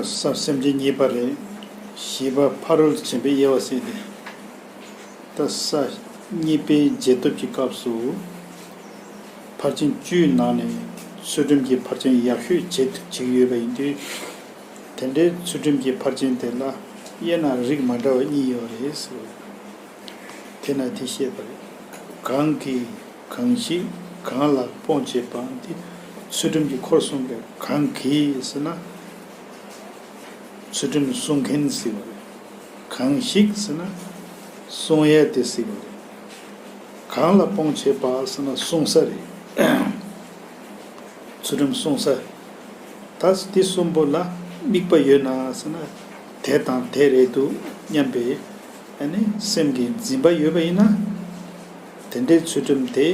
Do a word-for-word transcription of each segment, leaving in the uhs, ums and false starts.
ས་སེམས་ཅན་གཉིས་པ་རེད། བཞི་པ་ཕ་རོལ་ཏུ་ཕྱིན་པའི་དབྱེ་བ་ཟེར་ཏེ། ད་ས་གཉིས་པའི་རྗེས་ཐོབ་ཀྱི་སྐབས་སུ། ཕར་ཕྱིན་བཅུའི་ནང་ནས་ཚུལ་ཁྲིམས་ཀྱི་ཕར་ཕྱིན་ཡག་ཤོས་བྱེད་ཐུབ་ཀྱི་ཡོད་པ་ཡིན་དུས། དེ་འདྲའི་ཚུལ་ཁྲིམས་ཀྱི་ཕར་ཕྱིན་དེ་ལ་དབྱེ་ན་རིགས་མ་འདྲ་བ་གཉིས་ཡོད་རེད་ཟེར། དེ་ན་དེ་བཤད་པ་རེད། གང་གིས་གང་ཞིག་གང་ལ་སྤོང་བྱེད་པ་འདི་ཚུལ་ཁྲིམས་ཀྱི་འཁོར་གསུམ་རེད། གང་གིས་ཟེར་ན་ཚུལ་ཁྲིམས་སྲུང་མཁན་ཟེར་བ་རེད། གང་ཞིག་ཟེར་ན་སྲུང་ཡས་དེ་ཟེར་བ་རེད། གང་ལ་སྤོང་བྱེད་པ་ཟེར་ན་སྲུང་ས་རེད། ཚུལ་ཁྲིམས་སྲུང་ས། ད་འདི་གསུམ་པོ་ལ་དམིགས་པ་ཡོད་ན་ཟེར་ན་དེ་དང་དེ་རེད་འདུག་སྙམ་པའི་ཨ་ནི་སེམས་ཀྱི་འཛིན་པ་ཡོད་པ་ཡིན་ན། དེ་འདྲའི་ཚུལ་ཁྲིམས་དེ་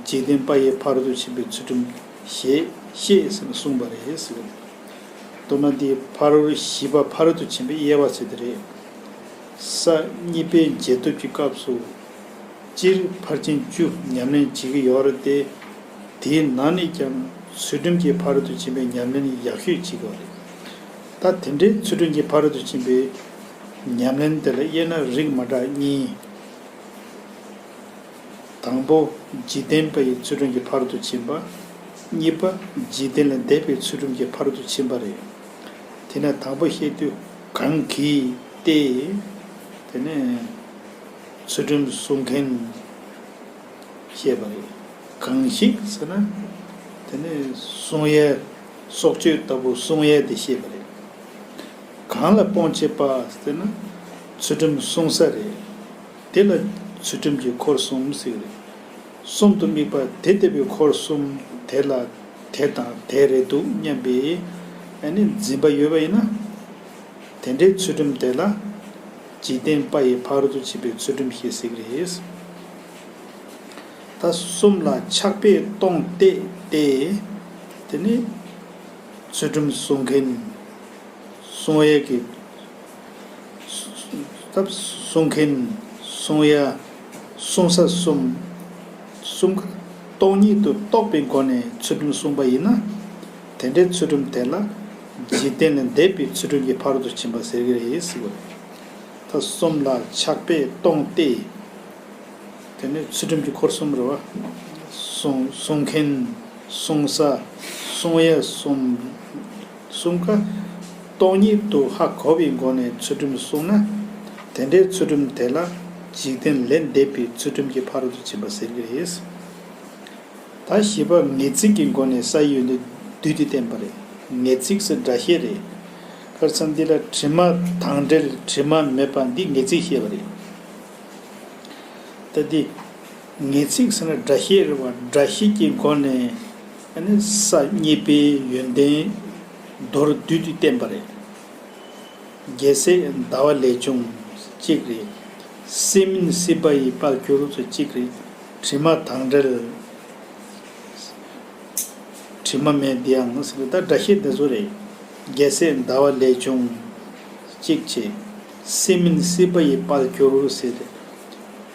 འཇིག་རྟེན་པ་ཡི་ཕ་རོལ་ཏུ་ཕྱིན་པའི་ཚུལ་ཁྲིམས་ཞེས་ཤེས་ཟེར་ནས་གསུངས་པ་རེད་ཟེར། མདོར་ན་འདི་ཕ་རོལ་བཞི་པ་ཕ་རོལ་ཏུ་ཕྱིན་པའི་དབྱེ་བ་ཟེར་དེ་རེད། ས་གཉིས་པའི་རྗེས་ཐོབ་ཀྱི་སྐབས་སུ། སྤྱིར་ཕར་ཕྱིན་བཅུ་ཉམས་ལེན་བྱེད་ཀྱི་ཡོད་རེད་དེ། དེའི་ནང་ནས་ཀྱང་ཚུལ་ཁྲིམས་ཀྱི་ཕ་རོལ་ཏུ་ཕྱིན་པའི་ཉམས་ལེན་ཡག་ཤོས་བྱེད་དགོས་རེད། ད་དེ་འདྲའི་ཚུལ་ཁྲིམས་ཀྱི་ཕ་རོལ་ཏུ་ཕྱིན་པའི་ཉམས་ལེན་དེ་ལ་དབྱེ་ན་རིགས་མ་འདྲ་གཉིས། དང་པོ་འཇིག་རྟེན་པ་ཡི་ཚུལ་ཁྲིམས་ཀྱི་ཕ་རོལ་ཏུ་ཕྱིན་པ། གཉིས་པ་འཇིག་རྟེན་ལས་འདས་པའི་ཚུལ་ཁྲིམས་ཀྱི་ཕ་རོལ་ཏུ་ཕྱིན་པ་རེད། དེ་ནས་དང་པོ་བཤད་དུས་གང་གིས་ཏེ། དེ་ནས་ཚུལ་ཁྲིམས་སྲུང་མཁན་བཤད་པ་རེད། གང་ཞིག་ཟེར་ན་དེ་ནས་སྲུང་ཡས་སྲོག་གཅོད་ལྟ་བུ་སྲུང་ཡས་དེ་བཤད་པ་རེད། གང་ལ་སྤོང་བྱེད་པ་ཟེར་ན་ཚུལ་ཁྲིམས་སྲུང་ས་རེད། དེ་ལ་ཚུལ་ཁྲིམས་ཀྱི་འཁོར་གསུམ་ཟེར་གི་རེད། གསུམ་དུ་དམིགས་པ་དེ་ལྟ་བུའི་འཁོར་གསུམ་དེ་ལ་དེ་དང་དེ་རེད་འདུག་སྙམ་པའི་ཨ་ནི་འཛིན་པ་ཡོད་པ་ཡིན་ན། དེ་འདྲའི་ཚུལ་ཁྲིམས་དེ་ལ་འཇིག་རྟེན་པ་ཡི་ཕ་རོལ་ཏུ་ཕྱིན་པའི་ཚུལ་ཁྲིམས་ཞེས་ཟེར་གི་རེད། ད་གསུམ་ལ་ཆགས་པས་སྟོང་སྟེ་སྟེ། དེ་ནི་ཚུལ་ཁྲིམས་སྲུང་མཁན། སྲུང་ཡས་ཀྱི། ད་སྲུང་མཁན། སྲུང་ཡ། སྲུང་ས་གསུམ། གསུམ་ཀ་སྟོང་ཉིད་དུ་རྟོགས་པའི་སྒོ་ནས་ཚུལ་ཁྲིམས་སྲུང་པ་ཡིན་ན། དེ་འདྲའི་ཚུལ་ཁྲིམས་དེ་ལ་འཇིག་རྟེན་ལས་འདས་པའི་ཚུལ་ཁྲིམས་ཀྱི་ཕ་རོལ་ཏུ་ཕྱིན་པ་ཟེར་གྱི་རེད་ཟེར་བ་རེད། ད་གསུམ་ལ་ཆགས་པས་སྟོང་སྟེ། དེ་ནས་ཚུལ་ཁྲིམས་ཀྱི་འཁོར་གསུམ་རེད་བ། སྲུང་སྲུང་མཁན། སྲུང་ས། སྲུང་ཡས་གསུམ། གསུམ་ཀ་སྟོང་ཉིད་དུ་ཧ་གོ་བའི་སྒོ་ནས་ཚུལ་ཁྲིམས་བསྲུངས་ན། དེ་འདྲའི་ཚུལ་ཁྲིམས་དེ་ལ་འཇིག་རྟེན་ལས་འདས་པའི་ཚུལ་ཁྲིམས་ཀྱི་ཕ་རོལ་ཏུ་ཕྱིན་པ་ཟེར་གྱི་རེད། ད་བཞི་པ་ངེས་ཚིག་གི་སྒོ་ནས་སའི་ཡོན་ཏན་བསྡུས་ཏེ་བསྟན་པ་རེད། ངེས་ཚིག་ཟེར་སྒྲ་བཤད་རེད། ཁར་སང་འདི་ལ་དྲི་མ་དང་བྲལ་དྲི་མ་མེད་པ་འདི་ངེས་ཚིག་བཤད་པ་རེད། ད་འདི། ངེས་ཚིག་ཟེར་ན་སྒྲ་བཤད་རེད་བ། སྒྲ་བཤད་ཀྱི་སྒོ་ནས་ཨ་ནི་ས་གཉིས་པའི་ཡོན་ཏན་མདོར་བསྡུས་ཏེ་བསྟན་པ་རེད། རྒྱལ་སྲས་ཟླ་བ་ལས་བྱུང་གཅིག་རེད། སྲིད་མིན་སྲིད་པ་ཡི་དཔལ་གྱུར་ཟེར་གཅིག་རེད། དྲི་མ་དང་བྲལ། དྲི་མ་མེད་འདི་ཡང་ཟེར་ད་སྒྲ་བཤད་འདི་ཚོ་རེད། རྒྱལ་སྲས་ཟླ་བ་ལས་བྱུང་གཅིག་བྱས། སྲིད་མིན་སྲིད་པ་ཡི་དཔལ་གྱུར་ཟེར་ཏེ།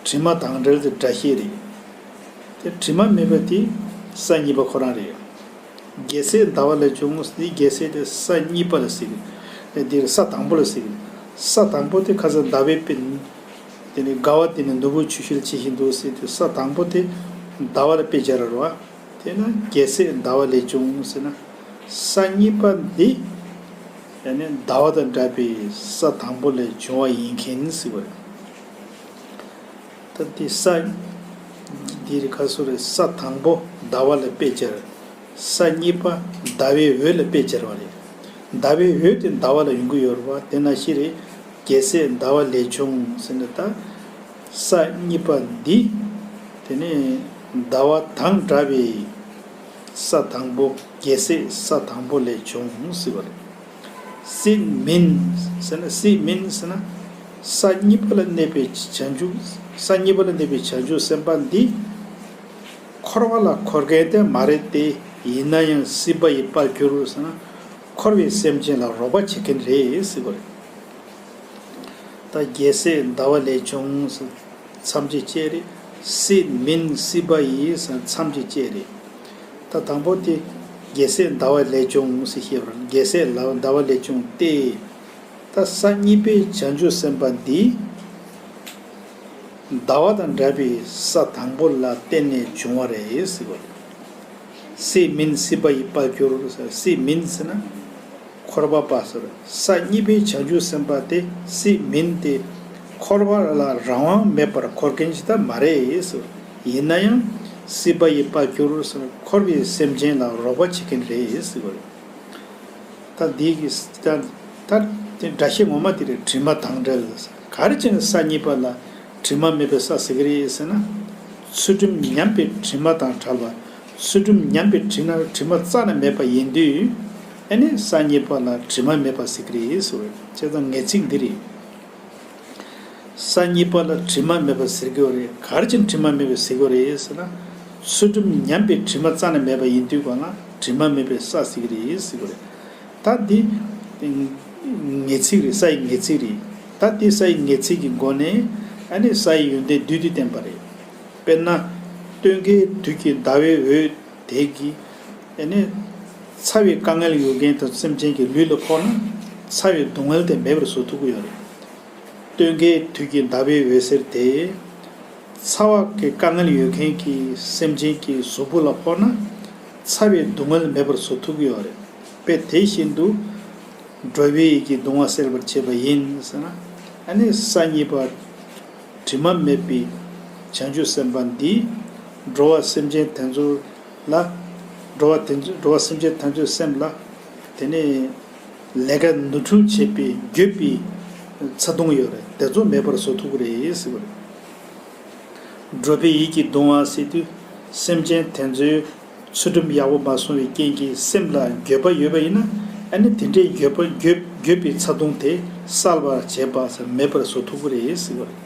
དྲི་མ་དང་བྲལ་ཏེ་སྒྲ་བཤད་རེད། དེ་དྲི་མ་མེད་པ་དེ་ས་གཉིས་པ་ཁོ་རང་རེད། རྒྱལ་སྲས་ཟླ་བ་ལས་བྱུང་ཟེར་དེ་རྒྱལ་སྲས་དེ་ས་གཉིས་པ་ལ་ཟེར་གི། དེ་ས་དང་པོ་ལ་ཟེར་གི། ས་དང་པོ་དེ་ཁ་སང་ཟླ་བའི་དཔེ། དེ་ནས་དགའ་བ་དེ་ནི་ནོར་བུའི་ཆུ་ཤུལ་ཇི་བཞིན་དུ་ཟེར་དུས་ས་དང་པོ་དེ་ཟླ་བ་ལ་དཔེ་སྦྱར་རོ། དེས་ན་རྒྱལ་སྲས་ཟླ་བ་ལས་བྱུང་ཟེར་ན། ས་གཉིས་པ་འདི་ཡང་ནི་ཟླ་བ་དང་འདྲ་བའི་ས་དང་པོ་ལས་བྱུང་བ་ཡིན་མཁན་ཟེར་བ་རེད། ད་དེ་ས་འདི་རེད་ཁ་སོ་རེད། ས་དང་པོ་ཟླ་བ་ལ་དཔེ་སྦྱར། ས་གཉིས་པ་ཟླ་བའི་འོད་ལ་དཔེ་སྦྱར་བ་རེད། ཟླ་བའི་འོད་དེ་ཟླ་བ་ལ་ཡོང་གི་ཡོད་རེད་བ། དེ་ནང་བཞིན་རེད། རྒྱལ་སྲས་ཟླ་བ་ལས་བྱུང་ཟེར་ནས་ད། ས་གཉིས་པ་འདི། དེ་ནས་ཟླ་བ་དང་འདྲ་བའི་ས་དང་པོ་རྒྱལ་སྲས་ས་དང་པོ་ལས་བྱུང་ཟེར་བ་རེད། སྲིད་མིན་ཟེར་ན་སྲིད་མིན་ཟེར་ན། ས་གཉིས་པ་ལ་གནས་པའི་བྱང་ཆུབ། ས་གཉིས་པ་ལ་གནས་པའི་བྱང་ཆུབ་སེམས་དཔའ་འདི། འཁོར་བ་ལ་འཁོར་མཁན་དེ་མ་རེད་དེ། ཡིན་ན་ཡང་སྲིད་པ་ཡི་དཔལ་གྱུར་ཟེར་ན། འཁོར་བའི་སེམས་ཅན་ལ་རོགས་པ་བྱེད་མཁན་རེད་ཟེར་བ་རེད། ད་རྒྱལ་སྲས་ཟླ་བ་ལས་བྱུང་ཟེར་མཚམས་གཅིག་བཅད་རེད། སྲིད་མིན་སྲིད་པ་ཡི་ཟེར་མཚམས་གཅིག་བཅད་རེད། ད་དང་པོ་དེ། རྒྱལ་སྲས་ཟླ་བ་ལས་བྱུང་ཟེར་བཤད་པར། རྒྱལ་སྲས་ལ་ཟླ་བ་ལས་བྱུང་སྟེ། ད་ས་གཉིས་པའི་བྱང་ཆུབ་སེམས་དཔའ་འདི། ཟླ་བ་དང་འདྲ་བའི་ས་དང་པོ་ལ་བརྟེན་ནས་བྱུང་བ་རེད་ཟེར་བ་རེད། སྲིད་མིན་སྲིད་པ་ཡི་དཔལ་གྱུར་ཟེར། སྲིད་མིན་ཟེར་ན། འཁོར་བ་པ་ཟེར། ས་གཉིས་པའི་བྱང་ཆུབ་སེམས་དཔའ་དེ་སྲིད་མིན་ཏེ། འཁོར་བ་ལ་རང་དབང་མེད་པར་འཁོར་མཁན་ཞིག་ད་མ་རེད་ཟེར། ཡིན་ན་ཡང་སྲིད་པ་ཡི་དཔལ་གྱུར་ཟེར། འཁོར་བའི་སེམས་ཅན་ལ་རོགས་པ་བྱེད་མཁན་རེད་ཟེར་བ་རེད། ད་འདི་གི་ད་ད་དེ་སྒྲ་བཤད་ངོ་མ་དེ་རེད། དྲི་མ་དང་བྲལ། ག་རེ་བྱས་ནས་ས་གཉིས་པ་ལ་དྲི་མ་མེད་པའི་ས་ཟེར་གི་རེད་ཟེར་ན། ཚུལ་ཁྲིམས་ཉམས་པའི་དྲི་མ་དང་བྲལ་བ། ཚུལ་ཁྲིམས་ཉམས་པའི་དྲི་ན་དྲི་མ་རྩ་ནས་མེད་པ་ཡིན་དུས། ཨ་ནི་ས་གཉིས་པ་ལ་དྲི་མ་མེད་པ་ཟེར་གི་རེད་ཟེར་བ་རེད། བྱས་ཙང་ངེས་ཚིག་འདི་རེད། ས་གཉིས་པ་ལ་དྲི་མ་མེད་པ་ཟེར་གྱི་ཡོད་རེད། ག་རེ་བྱས་ནས་དྲི་མ་མེད་པ་ཟེར་གྱི་ཡོད་རེད་ཟེར་ན། ཚུལ་ཁྲིམས་ཉམས་པའི་དྲི་མ་རྩ་ནས་མེད་པ་ཡིན་དུས་གང་ལ་དྲི་མ་མེད་པའི་ས་ཟེར་གྱི་རེད་ཟེར་གྱི་ཡོད་རེད། ད་འདི་ངེས་ཚིག་རེད། ས་ཡི་ངེས་ཚིག་རེད། ད་འདི་ས་ཡི་ངེས་ཚིག་གི་སྒོ་ནས་ཨ་ནི་ས་ཡི་ཡོན་ཏན་བསྡུས་ཏེ་བསྟན་པ་རེད། དཔེར་ན། སྟོན་ཀའི་དུས་ཀྱི་ཟླ་བའི་འོད་དེ་གིས་ཨ་ནི་ཚ་བའི་དཀའ་ངལ་ཡོད་མཁན་དང་སེམས་ཅན་གྱི་ལུས་ལ་ཕོག་ན། ཚ་བའི་སྡུག་བསྔལ་དེ་མེད་པར་བཟོ་ཐུབ་ཀྱི་ཡོད་རེད། སྟོན་ཀའི་དུས་ཀྱི་ཟླ་བའི་འོད་ཟེར་དེ། ཚ་བ་གི་དཀའ་ངལ་ཡོད་མཁན་གྱི་སེམས་ཅན་གྱི་གཟུགས་པོ་ལ་ཕོག་ན། ཚ་བའི་སྡུག་བསྔལ་མེད་པར་བཟོ་ཐུབ་ཀྱི་ཡོད་རེད། དཔེ་དེ་བཞིན་དུ། འགྲོ་བའི་ཡིད་ཀྱི་གདུང་བ་སེལ་བར་བྱེད་པ་ཡིན་ཟེར་ན། ཨ་ནི་ས་གཉིས་པ། དྲི་མ་མེད་པའི་བྱང་ཆུབ་སེམས་དཔའ་འདིས། འགྲོ་བ་སེམས་ཅན་དེ་ཚོ་ལ། འགྲོ་བ་དེ་ཚོ་འགྲོ་བ་སེམས་ཅན་དེ་ཚོའི་སེམས་ལ། དེ་ནས་ལས་ཀ་ནོར་འཁྲུལ་བྱེད་པའི་འགྱོད་པའི་ཚ་གདུང་ཡོད་རེད། དེ་ཚོ་མེད་པར་བཟོ་ཐུབ་ཀྱི་རེད་ཟེར་བ་རེད། འགྲོ་བའི་ཡིད་ཀྱི་གདུང་བ་ཟེར་དུས། སེམས་ཅན་དེ་ཚོའི་ཚུལ་ཁྲིམས་ཡག་པོ་མ་སྲུང་བའི་རྐྱེན་གྱིས་སེམས་ལ་འགྱོད་པ་ཡོད་པ་ཡིན་ན། ཨ་ནི་དེ་འདྲའི་འགྱོད་པ་འགྱོད་འགྱོད་པའི་ཚ་གདུང་དེ་བསལ་བར་བྱེད་པ་ཟེར། མེད་པར་བཟོ་ཐུབ་ཀྱི་རེད་ཟེར་བ་རེད།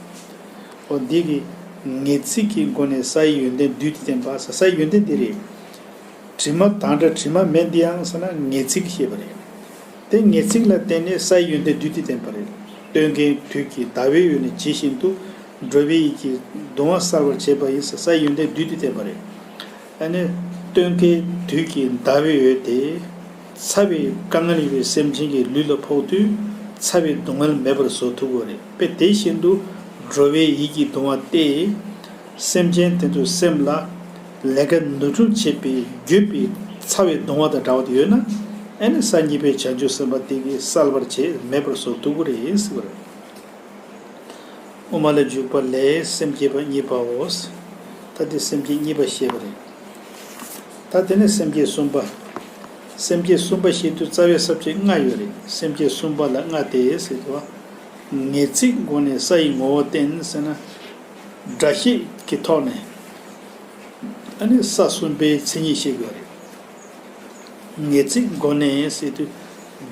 འོ་འདི་གི་ངེས་ཚིག་གི་སྒོ་ནས་ས་ཡི་ཡོན་ཏན་བསྡུས་ཏེ་བསྟན་པ་ཟེར། ས་ཡི་ཡོན་ཏན་འདི་རེད། དྲི་མ་དང་བྲལ། དྲི་མ་མེད་འདི་ཡང་ཟེར་ན་ངེས་ཚིག་ཞེས་པ་རེད། དེ་ངེས་ཚིག་ལ་བརྟེན་ནས་སའི་ཡོན་ཏན་བསྡུས་ཏེ་བསྟན་པ་རེད། སྟོན་ཀའི་དུས་ཀྱི་ཟླ་བའི་འོད་ནི་ཇི་བཞིན་དུ། འགྲོ་བའི་ཡིད་ཀྱི་གདུང་བ་སེལ་བར་བྱེད་པ་ཡིན་ཟེར་སའི་ཡོན་ཏན་བསྡུས་ཏེ་བསྟན་པ་རེད། ཨ་ནི། སྟོན་ཀའི་དུས་ཀྱི་ཟླ་བའི་འོད་དེ། ཚ་བའི་དཀའ་ངལ་ཡོད་པའི་སེམས་ཅན་གྱི་ལུས་ལ་ཕོག་དུས། ཚ་བའི་སྡུག་བསྔལ་མེད་པར་བཟོ་ཐུབ་ཀྱི་རེད། དཔེ་དེ་བཞིན་དུ། འགྲོ་བའི་ཡིད་ཀྱི་གདུང་བ་སྟེ། སེམས་ཅན་དེ་ཚོའི་སེམས་ལ་ལས་ཀ་ནོར་འཁྲུལ་བྱེད་པའི་འགྱོད་པའི་ཚ་བའི་གདུང་བ་དང་འདྲ་བ་དེ་ཡོད་ན། ཨ་ནི་ས་གཉིས་པའི་བྱང་ཆུབ་སེམས་དཔའ་དེ་གིས་བསལ་བར་བྱེད། མེད་པར་བཟོ་ཐུབ་ཀྱི་རེད་ཟེར་བ་རེད། དབུ་མ་ལ་འཇུག་པ་ལས་སེམས་བསྐྱེད་པ་གཉིས་པའོ། ད་དེ་སེམས་བསྐྱེད་གཉིས་པ་བཤད་པ་རེད། ད་དེ་ནས་སེམས་བསྐྱེད་གསུམ་པ། སེམས་བསྐྱེད་གསུམ་པ་བཤད་དུས་རྩ་བའི་ས་བཅད་ལྔ་ཡོད་རེད། སེམས་བསྐྱེད་གསུམ་པ་ལ་ལྔ་སྟེ་ཟེར་དུས། ངེས་ཚིག་སྒོ་ནས་ས་ཡི་ངོ་བོ་བསྟན་ཟེར་ན། སྒྲ་བཤད་ཀྱི་ཐོག་ནས། ཨ་ནི་ས་གསུམ་པའི་མཚན་ཉིད་བཤད་དགོས་རེད། ངེས་ཚིག་སྒོ་ནས་ཟེར་དུས།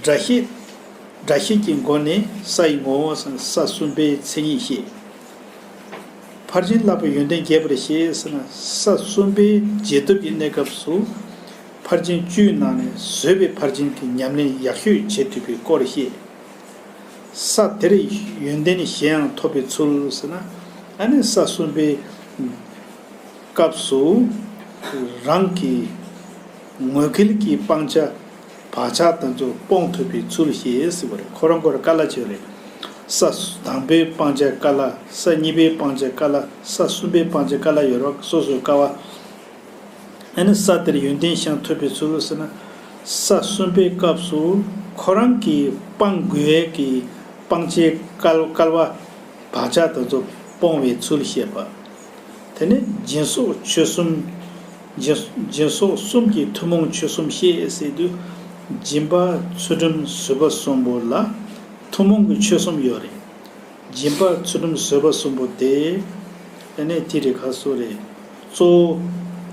སྒྲ་བཤད། སྒྲ་བཤད་ཀྱི་སྒོ་ནས་ས་ཡི་ངོ་བོ་ཟེར་ན་ས་གསུམ་པའི་མཚན་ཉིད་བཤད། ཕར་ཕྱིན་བསླབ་པའི་ཡོན་ཏན་རྒྱས་པར་བཤད་ཟེར་ན་ས་གསུམ་པའི་རྒྱས་བཏབ་ཀྱི་གནས་སྐབས་སུ། ཕར་ཕྱིན་བཅུའི་ནང་ནས་བཟོད་པའི་ཕར་ཕྱིན་གྱི་ཉམས་ལེན་ཡག་ཤོས་བྱེད་ཐུབ་པའི་སྐོར་བཤད། ས་དེར་ཡོན་ཏན་གཞན་ཡང་ཐོབ་པའི་ཚུལ་ཟེར་ན། ཨ་ནི་ས་གསུམ་པའི་སྐབས་སུ་རང་གི་ངོས་འགལ་གྱི་སྤང་བྱ་བག་ཆགས་དེ་ཚོ་སྤོང་ཐུབ་པའི་ཚུལ་ཞེས་ཟེར་བ་རེད། ཁོ་རང་ཁོ་རང་ཀ་ལ་བྱེད་རེད། ས་དང་པོའི་སྤང་བྱ་ཀ་ལ། ས་གཉིས་པའི་སྤང་བྱ་ཀ་ལ། ས་གསུམ་པའི་སྤང་བྱ་ཀ་ལ་ཡོད་རོགས། སོ་སོའི་ཀ་བ། ཨ་ནི་ས་དེར་ཡོན་ཏན་གཞན་ཐོབ་པའི་ཚུལ་ཟེར་ན། ས་གསུམ་པའི་སྐབས་སུ་ཁོ་རང་གིས་སྤང་དགོས་ཡས་ཀྱི་སྤང་བྱའི་བསྐལ་བསྐལ་བ་བག་ཆགས་དེ་ཚོ་སྤོང་བའི་ཚུལ་བཤད་པ། དེ་ནས་སྦྱིན་སོགས་ཆོས་གསུམ། སྦྱིན་སྦྱིན་སོགས་གསུམ་གྱི་ཐུན་མོང་ཆོས་གསུམ་བཤད་ཟེར་དུས། སྦྱིན་པ་ཚུལ་ཁྲིམས་བཟོད་པ་གསུམ་པོ་ལ་ཐུན་མོང་གི་ཆོས་གསུམ་ཡོད་རེད། སྦྱིན་པ་ཚུལ་ཁྲིམས་བཟོད་པ་གསུམ་པོ་དེ། ཨ་ནི་དེ་རེད་ཁ་སོ་རེད། གཙོ་བོ་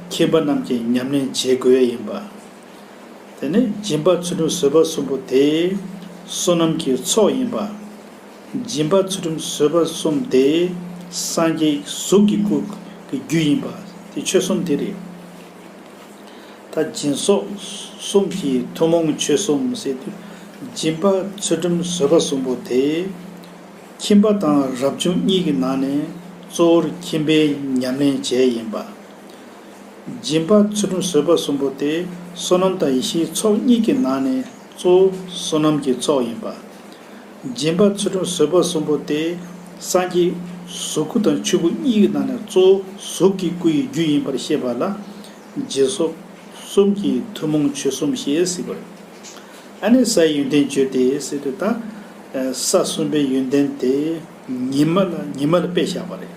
མཁྱེན་པ་རྣམས་ཀྱིས་ཉམས་ལེན་བྱེད་དགོས་ཡིན་པ། དེ་ནས་སྦྱིན་པ་ཚུལ་ཁྲིམས་བཟོད་པ་གསུམ་པོ་དེ་བསོད་ནམས་ཀྱི་ཚོགས་ཡིན་པ། སྦྱིན་པ་ཚུལ་ཁྲིམས་བཟོད་པ་གསུམ་དེ་སངས་རྒྱས་གཟུགས་ཀྱི་སྐུ་གི་རྒྱུ་ཡིན་པ། དེ་ཆོས་གསུམ་དེ་རེད། ད་སྦྱིན་སོགས་གསུམ་གྱི་ཐུན་མོང་ཆོས་གསུམ་ཟེར་དུས། སྦྱིན་པ་ཚུལ་ཁྲིམས་བཟོད་པ་གསུམ་པོ་དེ་ཁྱིམ་པ་དང་རབ་བྱུང་གཉིས་ཀྱི་ནང་ནས་གཙོ་བོར་ཁྱིམ་པའི་ཉམས་ལེན་བྱེད་ཡིན་པ། སྦྱིན་པ་ཚུལ་ཁྲིམས་བཟོད་པ་གསུམ་པོ་དེ་བསོད་ནམས་དང་ཡེ་ཤེས་ཚོགས་གཉིས་ཀྱི་ནང་ནས་གཙོ་བོ་བསོད་ནམས་ཀྱི་ཚོགས་ཡིན་པ། སྦྱིན་པ་ཚུལ་ཁྲིམས་བཟོད་པ་གསུམ་པོ་དེ་སངས་རྒྱས་གཟུགས་སྐུ་དང་ཆོས་སྐུ་གཉིས་ཀྱི་ནང་ནས་གཙོ་བོ་གཟུགས་ཀྱི་སྐུ་ཡི་རྒྱུ་ཡིན་པར་བཤད་པ་ལ། སྦྱིན་སོགས་གསུམ་གྱིས་ཐུན་མོང་ཆོས་གསུམ་ཞེས་ཟེར་བ་རེད། ཨ་ནི་སའི་ཡོན་ཏན་བརྗོད་དེ་ཟེར་དུས་ད། ས་གསུམ་པའི་ཡོན་ཏན་དེ་ཉི་མ་ལ་ཉི་མ་ལ་དཔེ་བཞག་པ་རེད།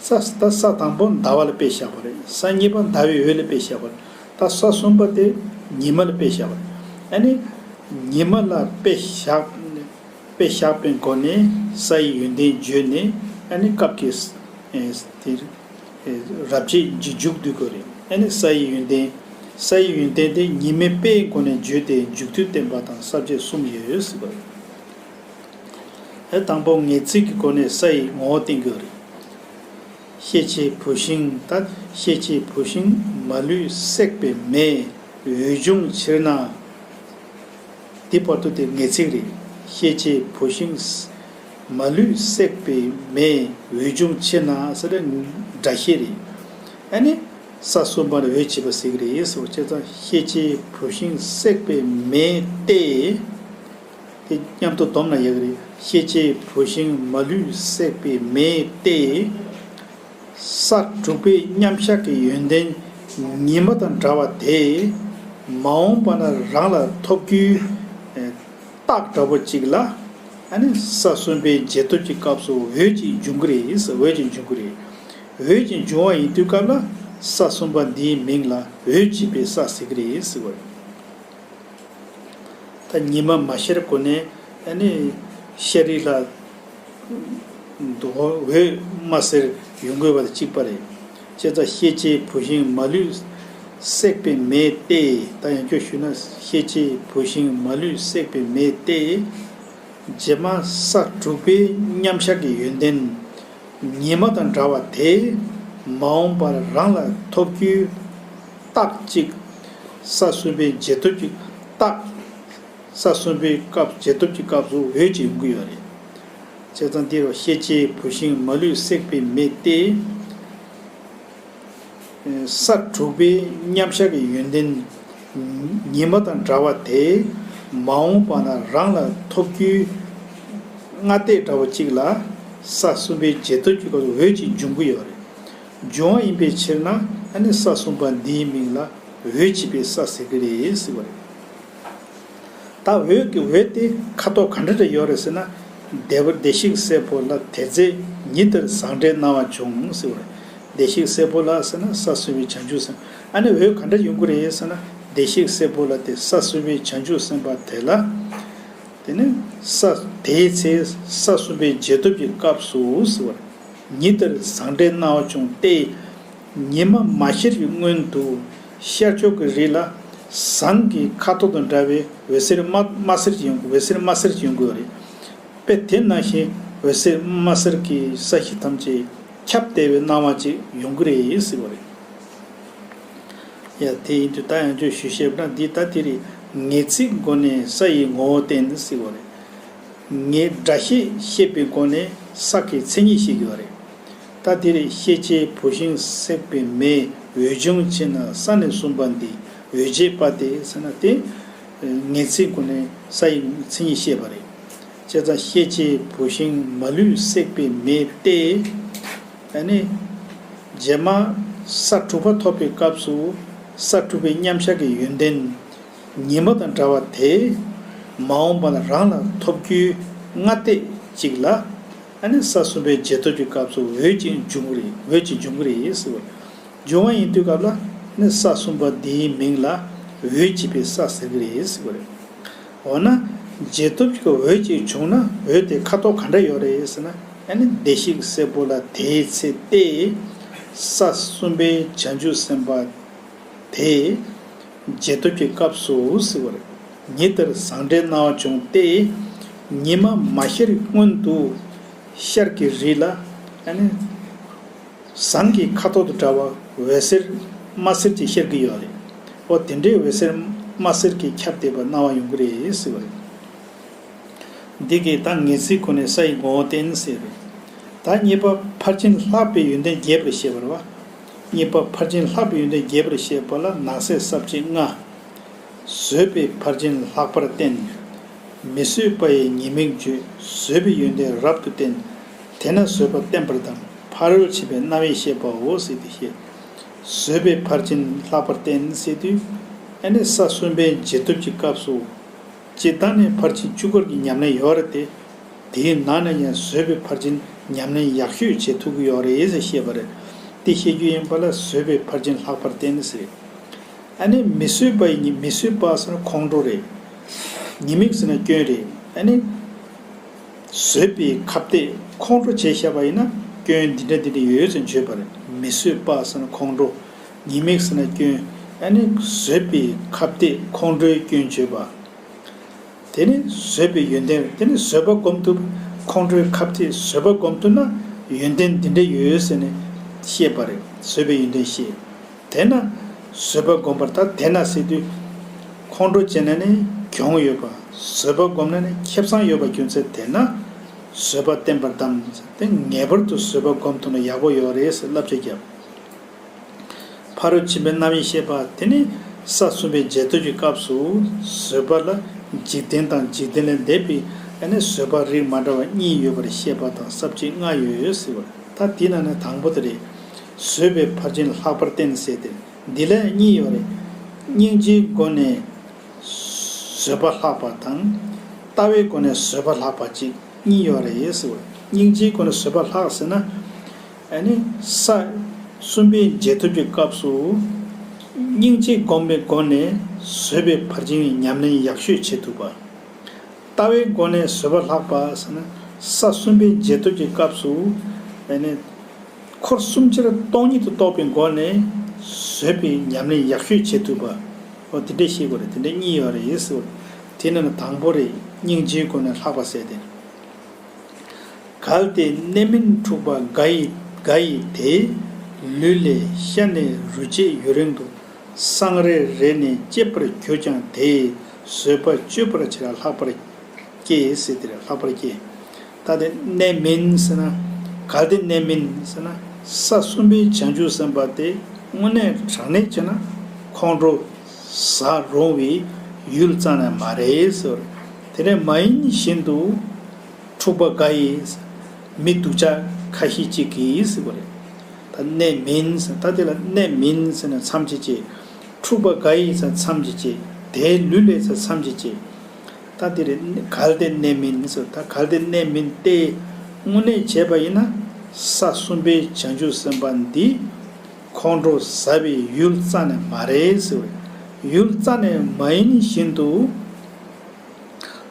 ས་ད་ས་དང་པོ་ཟླ་བ་ལ་དཔེ་བཞག་པ་རེད། ས་གཉིས་པ་ཟླ་བའི་འོད་ལ་དཔེ་བཞག་པ་རེད། ད་ས་གསུམ་པ་དེ་ཉི་མ་ལ་དཔེ་བཞག་པ་རེད། ཨ་ནི་ཉི་མ་ལ་དཔེ་བཞག་དཔེ་བཞག་པའི་སྒོ་ནས་སའི་ཡོན་ཏན་བརྗོད་ནས་ཨ་ནི་སྐབས་ཀྱི་དེ། རབ་བྱེད་ཀྱི་མཇུག་བསྡུ་དགོས་རེད། ཨ་ནི་སའི་ཡོན་ཏན། སའི་ཡོན་ཏན་དེ་ཉི་མའི་དཔེའི་སྒོ་ནས་བརྗོད་དེ་མཇུག་བསྡུ་བསྟན་པ་དང་ས་བཅད་གསུམ་ཡོད་ཟེར་བ་རེད། ཨ་དང་པོ་ངེས་ཚིག་གི་སྒོ་ནས་སའི་ངོ་བོ་བསྟན་དགོས་རེད། ཤེས་བྱའི་བུད་ཤིང་ད་ཤེས་བྱའི་བུད་ཤིང་མ་ལུས་བསྲེགས་པའི་མེས་འོད་འབྱུང་ཕྱིར་ན། འདི་བར་དུ་དེ་ངེས་ཚིག་རེད། ཤེས་བྱའི་བུད་ཤིང་མ་ལུས་བསྲེགས་པའི་མེས་འོད་འབྱུང་ཕྱིར་ན་ཟེར་ན་སྒྲ་བཤད་རེད། ཨ་ནི་ས་གསུམ་པར་འོད་བྱེད་པ་ཟེར་གྱི་རེད་ཟེར་བ་བྱས་ཙང་ཤེས་བྱའི་བུད་ཤིང་བསྲེགས་པའི་མེ་སྟེ། དེ་མཉམ་དུ་བསྡོམས་ན་ཡག་གི་རེད། ཤེས་བྱའི་བུད་ཤིང་མ་ལུས་བསྲེགས་པའི་མེ་སྟེ། ས་དྲུག་པའི་མཉམ་གཞག་གི་ཡོན་ཏན་ཉི་མ་དང་འདྲ་བ་དེ་མ་འོངས་པ་ན་རང་ལ་ཐོབ་རྒྱུའི་རྟགས་འདྲ་པོ་གཅིག་ལ། ཨ་ནི་ས་གསུམ་པའི་རྗེས་ཐོབ་ཀྱི་སྐབས་སུ་འོད་ཅིག་འབྱུང་གི་རེད། འོད་ཅིག་འབྱུང་གི་རེད། འོད་ཅིག་འབྱུང་བ་ཡིན་དུས་སྐབས་ལ་ས་གསུམ་པ་འདིའི་མིང་ལ་འོད་བྱེད་པའི་ས་ཟེར་གྱི་རེད་ཟེར་བ་རེད། ད་ཉི་མ་མ་ཤར་གོང་ནས་ཨ་ནི་ཤར་རི་ལ་འོད་མ་ཟེར་ཡོང་དགོས་པ་དང་གཅིག་པ་རེད། བྱས་ཙང་ཤེས་བྱའི་བུད་ཤིང་མ་ལུས་བསྲེགས་པའི་མེ་སྟེ། ད་ཡང་བསྐྱར་ཞུས་ན་ཤེས་བྱའི་བུད་ཤིང་མ་ལུས་བསྲེགས་པའི་མེ་སྟེ། རྗེས་མ་ས་དྲུག་པའི་མཉམ་གཞག་གི་ཡོན་ཏན་ཉི་མ་དང་འདྲ་བ་དེ་མ་འོངས་པར་རང་ལ་ཐོབ་རྒྱུའི་རྟགས་གཅིག་ས་གསུམ་པའི་རྗེས་ཐོབ་ཀྱི་རྟགས། ས་གསུམ་པའི་སྐབས་རྗེས་ཐོབ་ཀྱི་སྐབས་སུ་འོད་ཅིག་ཡོང་གི་ཡོད་རེད། བྱས་ཙང་འདིར་ཤེས་བྱའི་བུད་ཤིང་མ་ལུས་བསྲེགས་པའི་མེ་སྟེ། ས་དྲུག་པའི་མཉམ་གཞག་གི་ཡོན་ཏན་ཉི་མ་དང་འདྲ་བ་དེ་མ་འོངས་པ་ན་རང་ལ་ཐོབ་རྒྱུའི་སྔ་ལྟས་འདྲ་བ་གཅིག་ལ་ས་གསུམ་པའི་རྗེས་ཐོབ་ཀྱི་སྐབས་སུ་འོད་ཅིག་འབྱུང་གི་ཡོད་རེད། འབྱུང་བ་ཡིན་པའི་ཕྱིར་ན་ཨ་ནི་ས་གསུམ་པ་འདིའི་མིང་ལ་འོད་བྱེད་པའི་ས་ཟེར་གྱི་རེད་ཟེར་བ་རེད། ད་འོད་ཀྱི་འོད་དེ་ཁ་དོག་ག་འདྲ་འདྲ་ཡོད་རེད་ཟེར་ན། བདེ་བར་བདེ་གཤེགས་སྲས་པོ་ལ་དེ་ཚེ་ཉི་ལྟར་བཟང་འབྲས་སྣང་བ་བྱུང་ཟེར་བ་རེད། བདེ་གཤེགས་སྲས་པོ་ལ་ཟེར་ན་ས་གསུམ་པའི་བྱང་ཆུབ་སེམས། ཨ་ནི་འོད་ག་འདྲ་ཡོང་གི་རེད་ཟེར་ན། བདེ་གཤེགས་སྲས་པོ་ལ་དེ་ས་གསུམ་པའི་བྱང་ཆུབ་སེམས་དཔའ་དེ་ལ། དེ་ནི་ས་དེའི་ཚེ་ས་གསུམ་པའི་རྗེས་ཐོབ་ཀྱི་སྐབས་སུ་ཟེར་བ་རེད། ཉི་ལྟར་བཟང་འབྲས་སྣང་བ་བྱུང་སྟེ། ཉི་མ་མ་ཤར་བའི་སྔོན་དུ་ཤར་ཕྱོགས་ཀྱི་རི་ལ་ཟངས་ཀྱི་ཁ་དོག་དང་འདྲ་བའི་འོད་ཟེར་དམར་དམར་སེར་གྱི་ཡོང་འོད་ཟེར་དམར་སེར་གྱི་ཡོང་གི་ཡོད་རེད། དཔེ་དེ་ནང་བཞིན་འོད་ཟེར་དམར་སེར་གྱིས་ས་གཞི་ཐམས་ཅད་ཁྱབ་བསྡད་པའི་སྣང་བ་ཅིག་ཡོང་གི་རེད་ཟེར་བ་རེད། ཡ་དེ་ཡིན་དུས་ད་ཡང་བསྐྱར་ཞུས་བཤད་ན་འདི་ད་དེ་རེད། ངེས་ཚིག་སྒོ་ནས་ས་ཡི་ངོ་བོ་བསྟན་ཟེར་བ་རེད། ངེས་སྒྲ་བཤད་བཤད་པའི་སྒོ་ནས་ས་ཀྱི་མཚན་ཉིད་བཤད་ཀྱི་ཡོད་རེད། ད་དེ་རེད། ཤེས་བྱའི་བུད་ཤིང་བསྲེགས་པའི་མེ་འོད་འབྱུང་ཕྱིར་ན་ས་ནི་གསུམ་པ་འདི་འོད་བྱེད་པ་སྟེ་ཟེར་ན་དེ། ངེས་ཚིག་སྒོ་ནས་ས་ཡི་མཚན་ཉིད་བཤད་པ་རེད། བྱས་ཙང་ཤེས་བྱའི་བུད་ཤིང་མ་ལུས་བསྲེགས་པའི་མེ་སྟེ། ཨ་ནི། རྗེས་མ་ས་དྲུག་པ་ཐོབ་པའི་སྐབས་སུ་ས་དྲུག་པའི་མཉམ་གཞག་གི་ཡོན་ཏན་ཉི་མ་དང་འདྲ་བ་དེ་མ་འོངས་པ་ལ་རང་ལ་ཐོབ་རྒྱུའི་སྔ་ལྟས་གཅིག་ལ། ཨ་ནི་ས་གསུམ་པའི་རྗེས་ཐོབ་ཀྱི་སྐབས་སུ་འོད་ཅིག་འབྱུང་གི་རེད། འོད་ཅིག་འབྱུང་གི་རེད་ཟེར་བ་རེད། འབྱུང་བ་ཡིན་དུས་སྐབས་ལ་ནི་ས་གསུམ་པ་འདིའི་མིང་ལ་འོད་བྱེད་པའི་ས་ཟེར་གྱི་རེད་ཟེར་བ་རེད། འོ་ན་རྗེས་ཐོབ་ཀྱི་འོད་ཅིག་བྱུང་ན་འོད་དེ་ཁ་དོག་ག་འདྲ་ཡོད་རེད་ཟེར་ན། ཨ་ནི་བདེ་གཤེགས་སྲས་པོ་ལ་དེའི་ཚེ་སྟེ། ས་གསུམ་པའི་བྱང་ཆུབ་སེམས་དཔའ་དེ་རྗེས་ཐོབ་ཀྱི་སྐབས་སུ་ཟེར་བ་རེད། ཉི་ལྟར་བཟང་འབྲས་སྣང་བ་བྱུང་སྟེ། ཉི་མ་མ་ཤར་སྔོན་དུ་ཤར་གྱི་རི་ལ་ཨ་ནི། ཟངས་ཀྱི་ཁ་དོག་དང་འདྲ་བ་འོད་ཟེར་དམར་སེར་གྱིས་ཤར་གྱི་ཡོད་རེད། འོ་དེ་འདྲའི་འོད་ཟེར་དམར་སེར་གྱིས་ཁྱབ་བསྡད་པ་སྣང་བ་ཡོང་གི་རེད་ཟེར་བ་རེད། འདི་གའི་ད་ངེས་ཚིག་ཁོ་ནས་ས་ཡི་ངོ་བོ་བསྟན་ཟེར་རེད། ད་གཉིས་པ་ཕར་ཕྱིན་ལྷག་པའི་ཡོན་ཏན་རྒྱས་པར་བཤད་པ་རེད་བ། གཉིས་པ་ཕར་ཕྱིན་ལྷག་པའི་ཡོན་ཏན་རྒྱས་པར་བཤད་པ་ལ་ནགས་གསེབ་ས་བཅད་ལྔ། བཟོད་པས་ཕར་ཕྱིན་ལྷག་པར་བསྟན། མི་བཟོད་པ་ཡི་ཉེས་དམིགས་བརྗོད། བཟོད་པའི་ཡོན་ཏན་རབ་ཏུ་བསྟན། དེས་ན་བཟོད་པ་བསྟན་པར་གདམས། ཕ་རོལ་ཕྱིན་པའི་རྣམ་དབྱེ་བཤད་པའོ་ཟེར་ཏེ་བཤད། བཟོད་པས་ཕར་ཕྱིན་ལྷག་པར་བསྟན་ཟེར་དུས། ཨ་ནི་ས་གསུམ་པའི་རྗེས་ཐོབ་ཀྱི་སྐབས་སུ། སྤྱིར་བཏང་ནས་ཕར་ཕྱིན་བཅུ་སྐོར་གྱི་ཉམས་ལེན་ཡོད་རེད་དེ། དེའི་ནང་ནས་ཡང་བཟོད་པའི་ཕར་ཕྱིན་ཉམས་ལེན་ཡག་ཤོས་བྱེད་ཐུབ་ཀྱི་ཡོད་རེད་ཟེར་བཤད་པ་རེད། དེ་བཤད་རྒྱུ་ཡིན་པ་ལ་བཟོད་པའི་ཕར་ཕྱིན་ལྷག་པར་བསྟན་ཟེར། ཨ་ནི་མི་བཟོད་པ་ཡི་ཉེས། མི་བཟོད་པ་ཟེར་ན་ཁོང་ཁྲོ་རེད། ཉེས་དམིགས་ཟེར་ན་སྐྱོན་རེད། ཨ་ནི་བཟོད་པའི་ཁ་གཏད་ཁོང་ཁྲོ་བྱས་བཞག་པ་ཡིན་ན་སྐྱོན་འདི་འདྲ་འདི་འདྲ་ཡོད་ཟེར་བརྗོད་པ་རེད། མི་བཟོད་པ་ཟེར་ན་ཁོང་ཁྲོ། ཉེས་དམིགས་ཟེར་ན་སྐྱོན། ཨ་ནི་བཟོད་པའི་ཁ་གཏད་ཁོང་ཁྲོའི་སྐྱོན་བརྗོད་པ། དེ་ནི་བཟོད་པའི་ཡོན་ཏན། དེ་ནི་བཟོད་པ་སྒོམ་ཐུབ། ཁོང་ཁྲོའི་ཁ་གཏད་བཟོད་པ་སྒོམ་ཐུབ་ན་ཡོན་ཏན་འདི་འདྲ་ཡོད་ཟེར་ནས་བཤད་པ་རེད། བཟོད་པའི་ཡོན་ཏན་བཤད། དེས་ན་བཟོད་པ་སྒོམ་པར། ད་དེས་ན་ཟེར་དུས། ཁོང་ཁྲོ་བྱས་ན་ནི་གྱོང་ཡོད་པ། བཟོད་པ་སྒོམ་ན་ནི་ཁེ་བཟང་ཡོད་པ་རྒྱུ་མཚན་དེས་ན། བཟོད་པ་བསྟན་པར་གདམས། དེ་ངེས་པར་དུ་བཟོད་པ་སྒོམ་ཐུབ་ན་ཡག་པོ་ཡོད་རེད་ཟེར་བསླབ་བྱ་བརྒྱབ། ཕ་རོལ་ཕྱིན་པའི་རྣམ་དབྱེ་བཤད་པ་དེ་ནི་ས་གསུམ་པའི་རྗེས་ཐོབ་ཀྱི་སྐབས་སུ་བཟོད་པ་ལ་འཇིག་རྟེན་དང་འཇིག་རྟེན་ལས་འདས་པའི་ཨ་ནི་བཟོད་པ་རིགས་མ་འདྲ་བ་གཉིས་ཡོད་པར་བཤད་པ་དང་ས་བཅད་ལྔ་ཡོད་ཟེར་བ། ད་དེའི་ནང་ནས་དང་པོ་དེ་རེད། བཟོད་པའི་ཕར་ཕྱིན་ལྷག་པར་བསྟན་ཟེར་ཏེ་འདི་ལ་གཉིས་ཡོད་རེད། སྙིང་རྗེའི་སྒོ་ནས་བཟོད་པ་ལྷག་པ་དང་། ལྟ་བའི་སྒོ་ནས་བཟོད་པ་ལྷག་པ་གཅིག་གཉིས་ཡོད་རེད་ཟེར་བ། སྙིང་རྗེའི་སྒོ་ནས་བཟོད་པ་ལྷག་ཟེར་ན། ཨ་ནི་ས་གསུམ་པའི་རྗེས་ཐོབ་ཀྱི་སྐབས་སུ་སྙིང་རྗེ་སྒོམ་པའི་སྒོ་ནས་བཟོད་པའི་ཕར་ཕྱིན་ཉམས་ལེན་ཡག་ཤོས་བྱེད་ཐུབ་པ། ལྟ་བའི་སྒོ་ནས་བཟོད་པ་ལྷག་པ་ཟེར་ན་ས་གསུམ་པའི་རྗེས་ཐོབ་ཀྱི་སྐབས་སུ་ཨ་ནི་འཁོར་གསུམ་ཆར་སྟོང་ཉིད་དུ་རྟོགས་པའི་སྒོ་ནས་བཟོད་པའི་ཉམས་ལེན་ཡག་ཤོས་བྱེད་ཐུབ་པ། འོ་དེ་འདྲས་ཤེས་དགོས་རེད། དེ་འདྲས་གཉིས་ཡོད་རེད་ཟེར་བ། དེ་ནི་དང་པོ་རེད། སྙིང་རྗེའི་སྒོ་ནས་ལྷག་པ་ཟེར་ཏེ། གལ་ཏེ་གནས་མིན་འཁྲུགས་པ་དགའ་ཡི་དགའ་ཡི་དེ། ལུས་ལས་ཤ་ནས་རུས་བཅད་ཡུན་རིང་དུ། སྲང་རེ་རེ་ནས་བཅད་པར་གྱུར་ཀྱང་དེ། བཟོད་པ་གཅོད་པར་བྱེད་ལ་ལྷག་པར་སྐྱེ་ཟེར་ཏེ་རེད། ལྷག་པར་སྐྱེ། ད་དེ་གནས་མིན་ཟེར་ན། གལ་ཏེ་གནས་མིན་ཟེར་ན་ས་གསུམ་པའི་བྱང་ཆུབ་སེམས་དཔའ་དེ་དངོས་གནས་དྲང་གནས་བྱས་ན་ཁོང་ཁྲོ་ཟ་རུང་བའི་ཡུལ་རྩ་ནས་མ་རེད་ཟེར། དེ་འདྲ་མ་ཡིན་བཞིན་དུ། འཁྲུགས་པ་དགའ་ཡི། མི་སྡུག་ཅག་ཁ་ཤས་ཅིག་གིས་ཟེར་བ་རེད། ད་གནས་མིན་ཟེར། ད་དེ་ལ་གནས་མིན་ཟེར་ན་མཚམས་ཅིག་བཅད། འཁྲུགས་པ་དགའ་ཡི་ཟེར་མཚམས་ཅིག་བཅད། དེའི་ལུས་ལས་ཟེར་མཚམས་ཅིག་བཅད། ད་དེ་རེད། གལ་ཏེ་གནས་མིན་ཟེར། ད་གལ་ཏེ་གནས་མིན་ཏེ། དངོས་གནས་བྱས་པ་ཡིན་ན་ས་གསུམ་པའི་བྱང་ཆུབ་སེམས་དཔའ་འདི་ཁོང་ཁྲོ་ཟ་བའི་ཡུལ་རྩ་ནས་མ་རེད་ཟེར་བ་རེད། ཡུལ་རྩ་ནས་མ་ཡིན་བཞིན་དུ།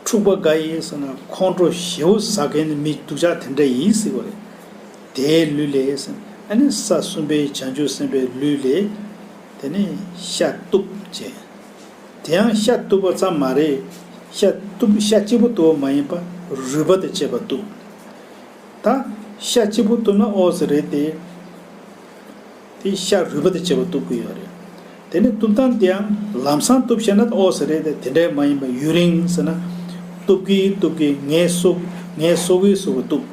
འཁྲུགས་པ་དགའ་ཡི་ཟེར་ན་ཁོང་ཁྲོ་ཞེ་པོ་ཟ་མཁན་ནི་མི་སྡུག་ཅག་དེ་འདྲ་ཡིན་ཟེར་བ་རེད། དེའི་ལུས་ལས་ཟེར། ཨ་ནི་ས་གསུམ་པའི་བྱང་ཆུབ་སེམས་དཔའི་ལུས་ལས། དེ་ནས་ཤ་གཏུབ་བྱས། དེ་ཡང་ཤ་གཏུབ་པ་ཙམ་མ་རེད། ཤ་གཏུབ། ཤ་གཅིག་པོ་གཏུབ་པ་མ་ཡིན་པ་རུས་པ་དང་བཅས་པ་གཏུབ། ད་ཤ་གཅིག་པོ་གཏུབ་ན་ཨོ་ཙི་རེད་དེ། དེ་ཤ་རུས་པ་དང་བཅས་པ་གཏུབ་ཀྱི་ཡོད་རེད། དེ་ནི་གཏུབ་སྟངས་དེ་ཡང་ལམ་སང་གཏུབ་ཤེས་ན་ཨོ་ཙི་རེད་དེ། དེ་འདྲས་མ་ཡིན་པ་ཡུན་རིང་ཟེར་ན། གཏུབ་ཀྱི་གཏུབ་ཀྱི་ངལ་གསོ། ངལ་གསོ་གི་གསོ་གི་གཏུབ།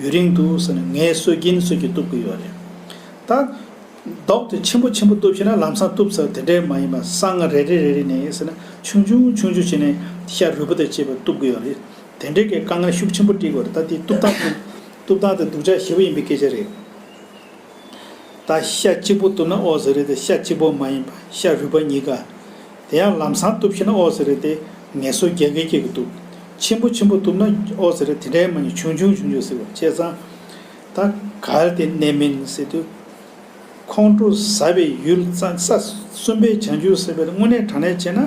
ཡུན་རིང་དུ་ཟེར་ན་ངལ་གསོ་གིན་གསོ་གི་གཏུབ་ཀྱི་ཡོད་རེད། ད། རྡོག་དེ་ཆེན་པོ་ཆེན་པོ་གཏུབ་ཤེས་ན་ལམ་སང་གཏུབ་ཚར། དེ་འདྲས་མ་ཡིན་པ་སྲང་རེ་རེ་རེ་རེ་ནས་ཟེར་ན་ཆུང་ཆུང་ཆུང་ཆུང་བྱས་ནས་ཤ་རུས་པ་དང་བཅས་པ་གཏུབ་ཀྱི་ཡོད་རེད། དེ་འདྲས་ཀྱི་དཀའ་ངལ་ཤུགས་ཆེན་པོ་འཕྲད་ཀྱི་ཡོད་རེད། ད་དེ་གཏུབ་སྟངས་དེ། གཏུབ་སྟངས་དེ་སྡུག་ཅག་ཞེ་པོ་ཡིན་པའི་སྐད་ཆ་རེད། ད་ཤ་གཅིག་པོ་གཏུབ་ན་ཨོ་ཙི་རེད་དེ། ཤ་གཅིག་པོ་མ་ཡིན་པ་ཤ་རུས་པ་གཉིས་ཀ། དེ་ཡང་ལམ་སང་གཏུབ་ཤེས་ན་ཨོ་ཙི་རེད་དེ། ངལ་གསོ་རྒྱག་གི་རྒྱག་གི་གཏུབ། ཆེན་པོ་ཆེན་པོ་གཏུབ་ན་ཨོ་ཙི་རེད། དེ་འདྲས་མ་ཡིན་ཆུང་ཆུང་ཆུང་ཆུང་ཟེར་བ་བྱས་ཙང་། ད་གལ་ཏེ་གནས་མིན་ཟེར་དུས། ཁོང་ཁྲོ་ཟ་བའི་ཡུལ་རྩ། ས་གསུམ་པའི་བྱང་ཆུབ་སེམས་དཔའི་དངོས་གནས་དྲང་གནས་བྱས་ན།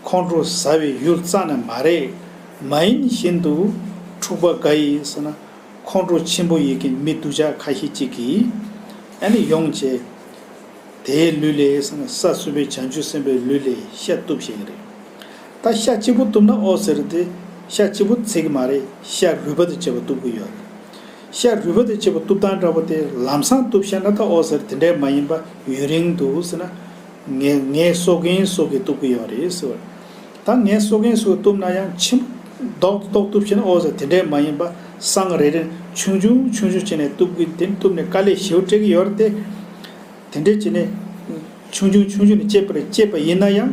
ཁོང་ཁྲོ་ཟ་བའི་ཡུལ་རྩ་ནས་མ་རེད། མ་ཡིན་བཞིན་དུ་འཁྲུགས་པ་དགའ་ཡི་ཟེར་ན། ཁོང་ཁྲོ་ཆེན་པོ་ཡི་གེ་མི་སྡུག་ཅག་ཁ་ཤས་ཅིག་གིས་ཨ་ནི་ཡོང་བྱས། དེའི་ལུས་ལས་ཟེར་ན་ས་གསུམ་པའི་བྱང་ཆུབ་སེམས་དཔའི་ལུས་ལས་ཤ་གཏུབ་བྱེད་ཀྱི་རེད། ད་ཤ་གཅིག་པོ་གཏུབ་ན་ཨོ་ཟེར་ཏེ། ཤ་གཅིག་པོ་ཚིག་མ་རེད། ཤ་རུས་པ་དང་བཅས་པ་གཏུབ་ཀྱི་ཡོད་རེད། ཤ་རུས་པ་དང་བཅས་པ་གཏུབ་སྟངས་འདྲ་པོ་དེ་ལམ་སང་གཏུབ་ཤེས་ན་ད་ཨོ་ཟེར། དེ་འདྲས་མ་ཡིན་པ་ཡུན་རིང་དུ་ཟེར་ན། ངལ་ངལ་གསོ་གིན་གསོ་གི་གཏུབ་ཀྱི་ཡོད་རེད་ཟེར་བ། ད་ངལ་གསོ་གིན་གསོ་གི་གཏུབ་ན་ཡང་ཆེན་པོ་རྡོག་རྡོག་གཏུབ་ཤེས་ན་ཨོ་ཟེར། དེ་འདྲས་མ་ཡིན་པ་སྲང་རེ་རེ་ཆུང་ཆུང་ཆུང་ཆུང་བྱས་ནས་གཏུབ་ཀྱི། དེ་གཏུབ་ནས་དཀའ་ལས་ཞེ་པོ་སྤྲད་ཀྱི་ཡོད་རེད་དེ། དེ་འདྲའི་བྱས་ནས་ཆུང་ཆུང་ཆུང་ཆུང་ནས་སྐྱེས་པར་སྐྱེས་པ་ཡིན་ན་ཡང་།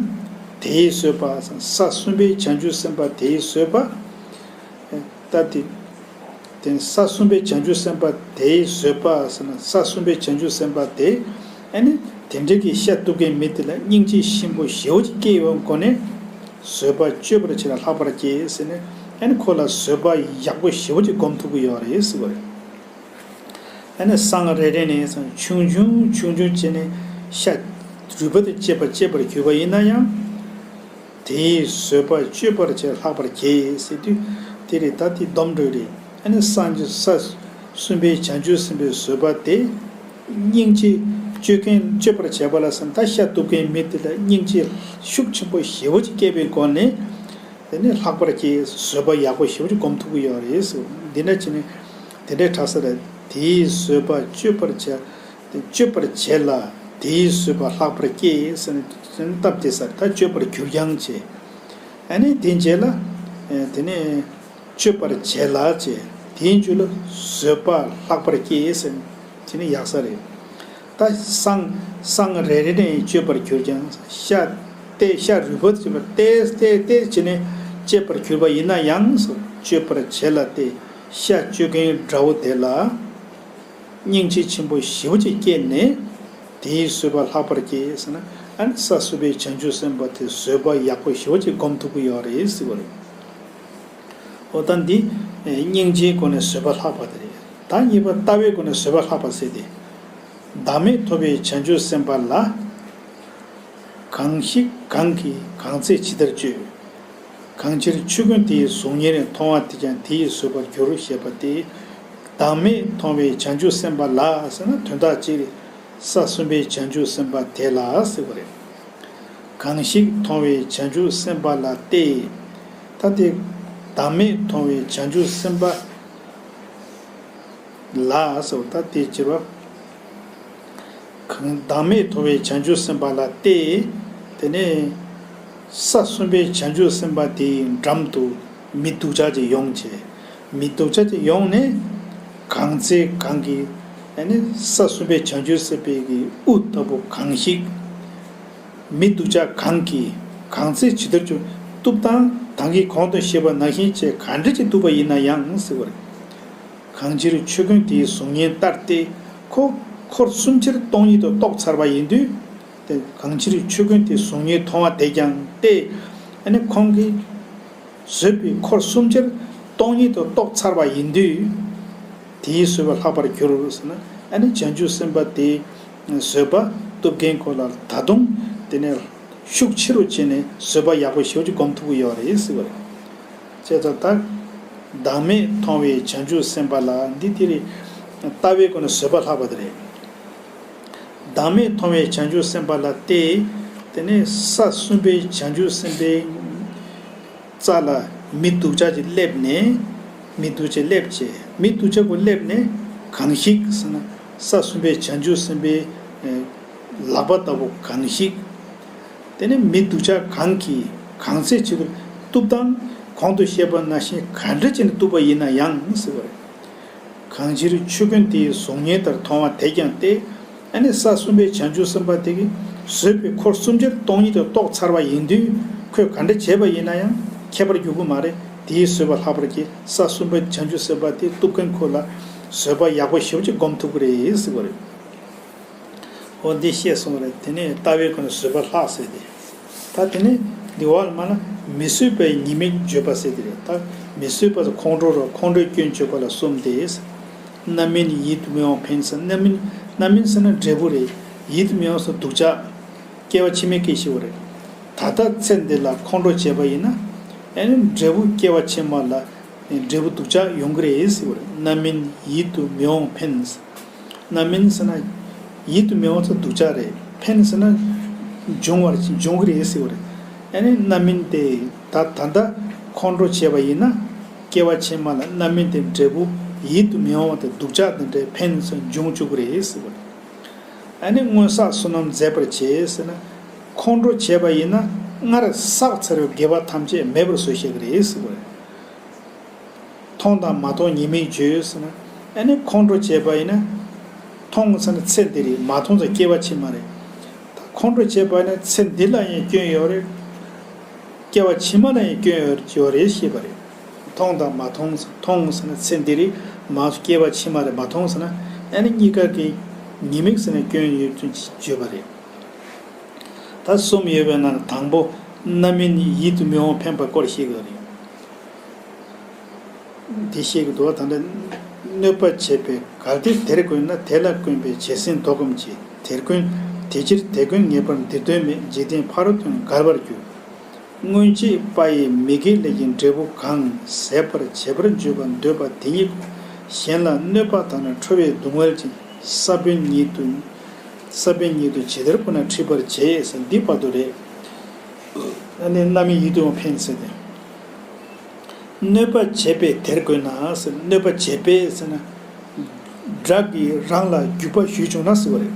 དེའི་བཟོད་པ་ས་གསུམ་པའི་བྱང་ཆུབ་སེམས་དཔའ་དེའི་བཟོད་པ། ད་དེ་དེ་ས་གསུམ་པའི་བྱང་ཆུབ་སེམས་དཔའ་དེའི་བཟོད་པ་ཟེར་ན། ས་གསུམ་པའི་བྱང་ཆུབ་སེམས་དཔའ་དེ་ཨ་ནི་དེ་འདྲའི་གི་ཤ་གཏུབ་མཁན་མི་དེ་ལ་སྙིང་རྗེ་ཆེན་པོ་ཞེ་པོ་ཅིག་སྐྱེ་བའི་སྒོ་ནས། བཟོད་པ་སྤྱོད་པར་བྱས་ལ་ལྷག་པར་སྐྱེ་ཟེར་ནས། ཨ་ནི་ཁོ་ལ་བཟོད་པ་ཡག་པོ་ཞེ་པོ་ཅིག་སྒོམ་ཐུབ་ཀྱི་ཡོད་རེད་ཟེར་བ་རེད། ཨ་ནི་སྲང་རེ་རེ་ནས་ཆུང་ཆུང་ཆུང་ཆུང་བྱས་ནས་ཤ་རུས་པ་དང་བཅས་པ་སྐྱེས་པར་གྱུར་པ་ཡིན་ན་ཡང་། དེའི་བཟོད་པ་སྤྱོད་པར་བྱས་ལྷག་པར་སྐྱེ་ཟེར་དུས། དེ་རེད། ད་དེ་སྡོམ་འགྲོས་རེད། ཨ་ནི་སངས་རྒྱས་ས་གསུམ་པའི་བྱང་ཆུབ་སེམས་དཔའི་བཟོད་པ་དེ། སྙིང་རྗེ་སྤྱོད་མཁན་སྤྱོད་པར་བྱེད་པ་ལ་ཟེར་ན། ད་ཤ་གཏུབ་མཁན་མི་དེ་ལ་སྙིང་རྗེ་ཤུགས་ཆེན་པོ་ཞེ་པོ་ཅིག་སྐྱེས་པའི་སྒོ་ནས། དེ་ནས་ལྷག་པར་སྐྱེ། བཟོད་པ་ཡག་པོ་ཞེ་པོ་ཅིག་སྒོམ་ཐུབ་ཀྱི་ཡོད་རེད་ཟེར། འདི་འདྲ་བྱས་ནས་དེ་འདྲའི་གྲགས་ས་རེད། དེའི་བཟོད་པ་སྤྱོད་པར་བྱ། སྤྱོད་པར་བྱེད་ལ་དེའི་བཟོད་པ་ལྷག་པར་སྐྱེ་ཟེར་ནས་སྟབས་བདེ་སར་ད་སྤྱོད་པར་གྱུར་ཀྱང་བྱས། ཨ་ནི་དེ་རྗེས་ལ་དེ་ནས་སྤྱོད་པར་བྱེད་ལ་བྱས། དེའི་མཇུག་ལ་བཟོད་པ་ལྷག་པར་སྐྱེ་ཟེར་ནས་དེ་ནི་ཡག་ས་རེད། ད་སྲང་སྲང་རེ་རེ་ནས་སྤྱོད་པར་གྱུར་ཀྱང་། ཤ་སྟེ་ཤ་རུས་པ་ཟེར་བ་སྟེ་སྟེ་སྟེ་བྱས་ནས་སྐྱེས་པར་གྱུར་པ་ཡིན་ན་ཡང་ཟེར། སྤྱོད་པར་བྱེད་ལ་སྟེ་ཤ་གཅོད་མཁན་དགྲ་བོ་དེ་ལ་སྙིང་རྗེ་ཆེན་པོ་ཞེ་པོ་ཅིག་སྐྱེས་ནས། དེའི་བཟོད་པ་ལྷག་པར་སྐྱེ་ཟེར་ན། ཨ་ནི་ས་གསུམ་པའི་བྱང་ཆུབ་སེམས་དཔའ་དེ་བཟོད་པ་ཡག་པོ་ཞེ་པོ་ཅིག་སྒོམ་ཐུབ་ཀྱི་ཡོད་རེད་ཟེར་བ་རེད། འོ་ད་འདི་སྙིང་རྗེའི་སྒོ་ནས་བཟོད་པ་ལྷག་པ་དེ་རེད། ད་གཉིས་པ་ལྟ་བའི་སྒོ་ནས་བཟོད་པ་ལྷག་པ་ཟེར་ཏེ། བདག་མེད་ཐོབ་པའི་བྱང་ཆུབ་སེམས་དཔའ་ལ། གང་ཞིག་གང་གིས་གང་ཚེ་ཇི་ལྟར་སྤྱོད། གང་ཕྱིར་ཆོས་ཀུན་དེའི་གཟུགས་བརྙན་མཐོང་བ་དེས་ཀྱང་དེ་ཡི་བཟོད་པར་འགྱུར་ཞེས་པ་སྟེ། བདག་མེད་མཐོང་བའི་བྱང་ཆུབ་སེམས་དཔའ་ལ་ཟེར་ན། དོན་དག་གཅིག་རེད། ས་གསུམ་པའི་བྱང་ཆུབ་སེམས་དཔའ་དེ་ལ་ཟེར་བ་རེད། གང་ཞིག་མཐོང་བའི་བྱང་ཆུབ་སེམས་དཔའ་ལ་སྟེ། ད་དེ་བདག་མེད་མཐོང་བའི་བྱང་ཆུབ་སེམས་དཔའ་ལ་ཟེར་བ། ད་དེ་ཕྱིར་བ། གང་བདག་མེད་མཐོང་བའི་བྱང་ཆུབ་སེམས་དཔའ་ལ་སྟེ། དེ་ནས་ས་གསུམ་པའི་བྱང་ཆུབ་སེམས་དཔའ་དེའི་འགྲམ་དུ་མི་སྡུག་ཅག་ཅིག་ཡོང་བྱས། མི་སྡུག་ཅག་ཅིག་ཡོང་ནས། གང་ཚེ་གང་གིས་ཨ་ནི་ས་གསུམ་པའི་བྱང་ཆུབ་སེམས་དཔའི་གི་དབུ་ལྟ་བུ་གང་ཞིག་མི་སྡུག་ཅག་གང་གིས་གང་ཚེ་ཇི་ལྟར་ཀྱང་གཏུབ་དང་། ད་གིན་གོང་དུ་བཤད་པ་ནང་བཞིན་བྱས་ག་འདྲ་ཅིག་གཏུབ་པ་ཡིན་ན་ཡང་ཟེར་བ་རེད། གང་ཕྱིར་ཆོས་ཀུན་དེའི་གཟུགས་བརྙན་ལྟར་ཏེ། ཁོ་འཁོར་གསུམ་ཕྱིར་སྟོང་ཉིད་དུ་རྟོགས་ཚར་བ་ཡིན་དུས། ཏེ། གང་ཕྱིར་ཆོས་ཀུན་དེའི་གཟུགས་བརྙན་མཐོང་བ་དེས་ཀྱང་སྟེ། ཨ་ནི་ཁོང་གིས་བཟོད་པའི་འཁོར་གསུམ་ཕྱིར་སྟོང་ཉིད་དུ་རྟོགས་ཚར་བ་ཡིན་དུས། དེའི་བཟོད་པ་ལྷག་པར་གྱུར་ཟེར་ན། ཨ་ནི་བྱང་ཆུབ་སེམས་དཔའ་དེའི་བཟོད་པ་གཏུབ་མཁན་ཁོ་ལ་ད་དུང་དེ་ནས་ཤུགས་ཆེ་རུ་བྱས་ནས་བཟོད་པ་ཡག་པོ་ཞེ་པོ་ཅིག་སྒོམ་ཐུབ་ཀྱི་ཡོད་རེད་ཟེར་བ་རེད། བྱས་ཙང་ད། བདག་མེད་མཐོང་བའི་བྱང་ཆུབ་སེམས་དཔའ་ལ། འདི་དེ་རེད། ལྟ་བའི་སྒོ་ནས་བཟོད་པ་ལྷག་པ་དེ་རེད། བདག་མེད་མཐོང་བའི་བྱང་ཆུབ་སེམས་དཔའ་ལ་སྟེ། དེ་ནས་ས་གསུམ་པའི་བྱང་ཆུབ་སེམས་དཔའི་རྩ་ལ་མི་སྡུག་ཅག་ཅིག་སླེབས་ནས། མི་སྡུག་ཅག་སླེབས་བྱས། མི་སྡུག་ཅག་གོ་སླེབས་ནས། གང་ཞིག་ཟེར་ན། ས་གསུམ་པའི་བྱང་ཆུབ་སེམས་དཔའི་ལག་པ་ལྟ་བུ་གང་ཞིག་དེ་ནས་མི་སྡུག་ཅག་གང་གིས་གང་ཚེ་ཇི་ལྟར་གཏུབ་དང་། གོང་དུ་བཤད་པ་ནང་བཞིན་ག་འདྲ་བྱས་ནས་གཏུབ་པ་ཡིན་ན་ཡང་ཟེར་བ་རེད། གང་ཕྱིར་ཆོས་ཀུན་དེའི་གཟུགས་བརྙན་ལྟར་མཐོང་བ་དེས་ཀྱང་སྟེ། ཨ་ནི་ས་གསུམ་པའི་བྱང་ཆུབ་སེམས་དཔའ་དེ་གིས་བཟོད་པའི་འཁོར་གསུམ་ཕྱིར་སྟོང་ཉིད་དུ་རྟོགས་ཚར་བ་ཡིན་དུས། ཁོས་ག་འདྲ་བྱས་པ་ཡིན་ན་ཡང་ཁྱད་པར་འགྱུར་གི་མ་རེད། དེའི་བཟོད་པ་ལྷག་པར་སྐྱེ། ས་གསུམ་པའི་བྱང་ཆུབ་སེམས་དཔའ་དེ་གཏུབ་མཁན་ཁོ་ལ་བཟོད་པ་ཡག་པོ་ཞེ་པོ་ཅིག་སྒོམ་ཐུབ་ཀྱི་རེད་ཟེར་བ་རེད། འོ་འདི་བཤད་སོང་རེད། དེ་ནས་ལྟ་བའི་སྒོ་ནས་བཟོད་པ་ལྷག་ཟེར་ཏེ། ད་དེ་ནས་འདི་བ་ལ་མ་ལ་མི་བཟོད་པའི་ཉེས་དམིགས་བརྗོད་པ་ཟེར་དེ་རེད། ད་མི་བཟོད་པ་ཟེར་ཁོང་ཁྲོ་རོ། ཁོང་ཁྲོའི་སྐྱོན་བརྗོད་པ་ལ་གསུམ་སྟེ། རྣམ་སྨིན་ཡིད་དུ་མི་འོང་ཕན་ཟེར། རྣམ་སྨིན། རྣམ་སྨིན་ཟེར་ན་འབྲས་བུ་རེད། ཡིད་དུ་མི་འོང་ཟེར་སྡུག་ཅག་སྐྱེ་བ་ཕྱི་མའི་སྐད་ཞུ་བ་རེད། ད་ལྟ་ཚེ་འདི་ལ་ཁོང་ཁྲོ་བྱས་པ་ཡིན་ན། ཨ་ནི་འབྲས་བུ་སྐྱེ་བ་ཕྱི་མ་ལ་འབྲས་བུ་སྡུག་ཅག་ཡོང་གི་རེད་ཟེར་བ་རེད། རྣམ་སྨིན་ཡིད་དུ་མི་འོང་ཕན། རྣམ་སྨིན་ཟེར་ན། ཡིད་དུ་མི་འོང་ཚ་སྡུག་ཅག་རེད། ཕན་ཟེར་ན། འབྱུང་བར་འབྱུང་གི་རེད་ཟེར་བ་རེད། ཨ་ནི་རྣམ་སྨིན་དེ་ད་ད་ལྟ་ཁོང་ཁྲོ་བྱས་པ་ཡིན་ན། སྐྱེ་བ་ཕྱི་མ་ལ་རྣམ་སྨིན་དེ་འབྲས་བུ་ཡིད་དུ་མི་འོང་བ་དང་སྡུག་ཅག་དེ་འདྲའི་ཕན་ཚུན་འབྱུང་བཅུག་གི་རེད་ཟེར་བ་རེད། ཨ་ནི་སྔོན་བསགས་བསོད་ནམས་མཛད་པར་བྱེད་ཟེར་ན། ཁོང་ཁྲོ་བྱས་པ་ཡིན་ན་སྔར་བསགས་ཚར་བའི་དགེ་བ་ཐམས་ཅད་མེད་པར་བཟོ་ཤེས་ཀྱི་རེད་ཟེར་བ་རེད། མཐོང་དང་མ་མཐོང་ཉེས་དམིགས་བརྗོད་ཟེར་ན། ཨ་ནི་ཁོང་ཁྲོ་བྱས་པ་ཡིན་ན། མཐོང་ཟེར་ན་ཚེ་འདི་རེད། མ་མཐོང་ཟེར་སྐྱེ་བ་ཕྱི་མ་རེད། ད་ཁོང་ཁྲོ་བྱེད་པ་ནི་ཚེ་འདི་ལ་ཡང་སྐྱོན་ཡོད་རེད། སྐྱེ་བ་ཕྱི་མ་ལ་ཡང་སྐྱོན་ཡོད་ཡོད་རེད་ཞེས་པ་རེད། མཐོང་དང་མ་མཐོང་ཟེར། མཐོང་ཟེར་ན་ཚེ་འདི་རེད། མ་སྐྱེ་བ་ཕྱི་མ་རེད། མ་མཐོང་ཟེར་ན་ཨ་ནི་གཉིས་ཀ་གི་ཉེས་དམིགས་ཟེར་ན་སྐྱོན་ཡོད་ཚུལ་བརྗོད་པ་རེད། ད་གསུམ་ཡོད་པའི་ནང་དང་པོ་རྣམ་སྨིན་ཡིད་དུ་མི་འོང་འཕེན་པ་སྐོར་བཤད་ཀྱི་ཡོད་རེད། དེ་བཤད་ཀྱི་འདུག་ད་ལྟ་གནོད་པ་བྱེད་པས་གལ་ཏེ་དེར་བཀོད་ན། དེ་ལ་བཀོད་པས་བྱས་ཟིན་ལྡོག་གམ་ཅི། དེར་བཀོད། དེ་ཕྱིར་དེར་བཀོད་ངེས་པར་འདིར་དོན་མེད། འཇིག་རྟེན་ཕ་རོལ་ཏུ་ཡང་འགལ་བར་འགྱུར། སྔོན་ཆད་པ་ཡི་མི་དགེ་ལས་ཀྱི་འབྲས་བུ་གང་ཟད་པར་བྱེད་པར་འགྱུར་བར་འདོད་པ་དེ་ཉིད་ཀོ། གཞན་ལ་གནོད་པ་དང་ནི་ཁྲོ་བའི་སྡུག་བསྔལ་གྱི་ས་བོན་ཉིད་དུ། ས་བོན་ཉིད་དུ་ཇི་ལྟར་ཕོག་ན་འཁྲིད་པར་བྱེད་ཟེར་འདི་བར་དུ་རེད། ཨ་ནི་རྣམ་སྨིན་ཡིད་དུ་འོང་འཕེན་ཟེར་ཏེ། གནོད་པ་བྱེད་པས་དེར་བཀོད་ན་ཟེར། གནོད་པ་བྱེད་པས་ཟེར་ན། དགྲ་གིས་རང་ལ་རྒྱུག་པ་གཞུས་བྱུང་ན་ཟེར་བ་རེད།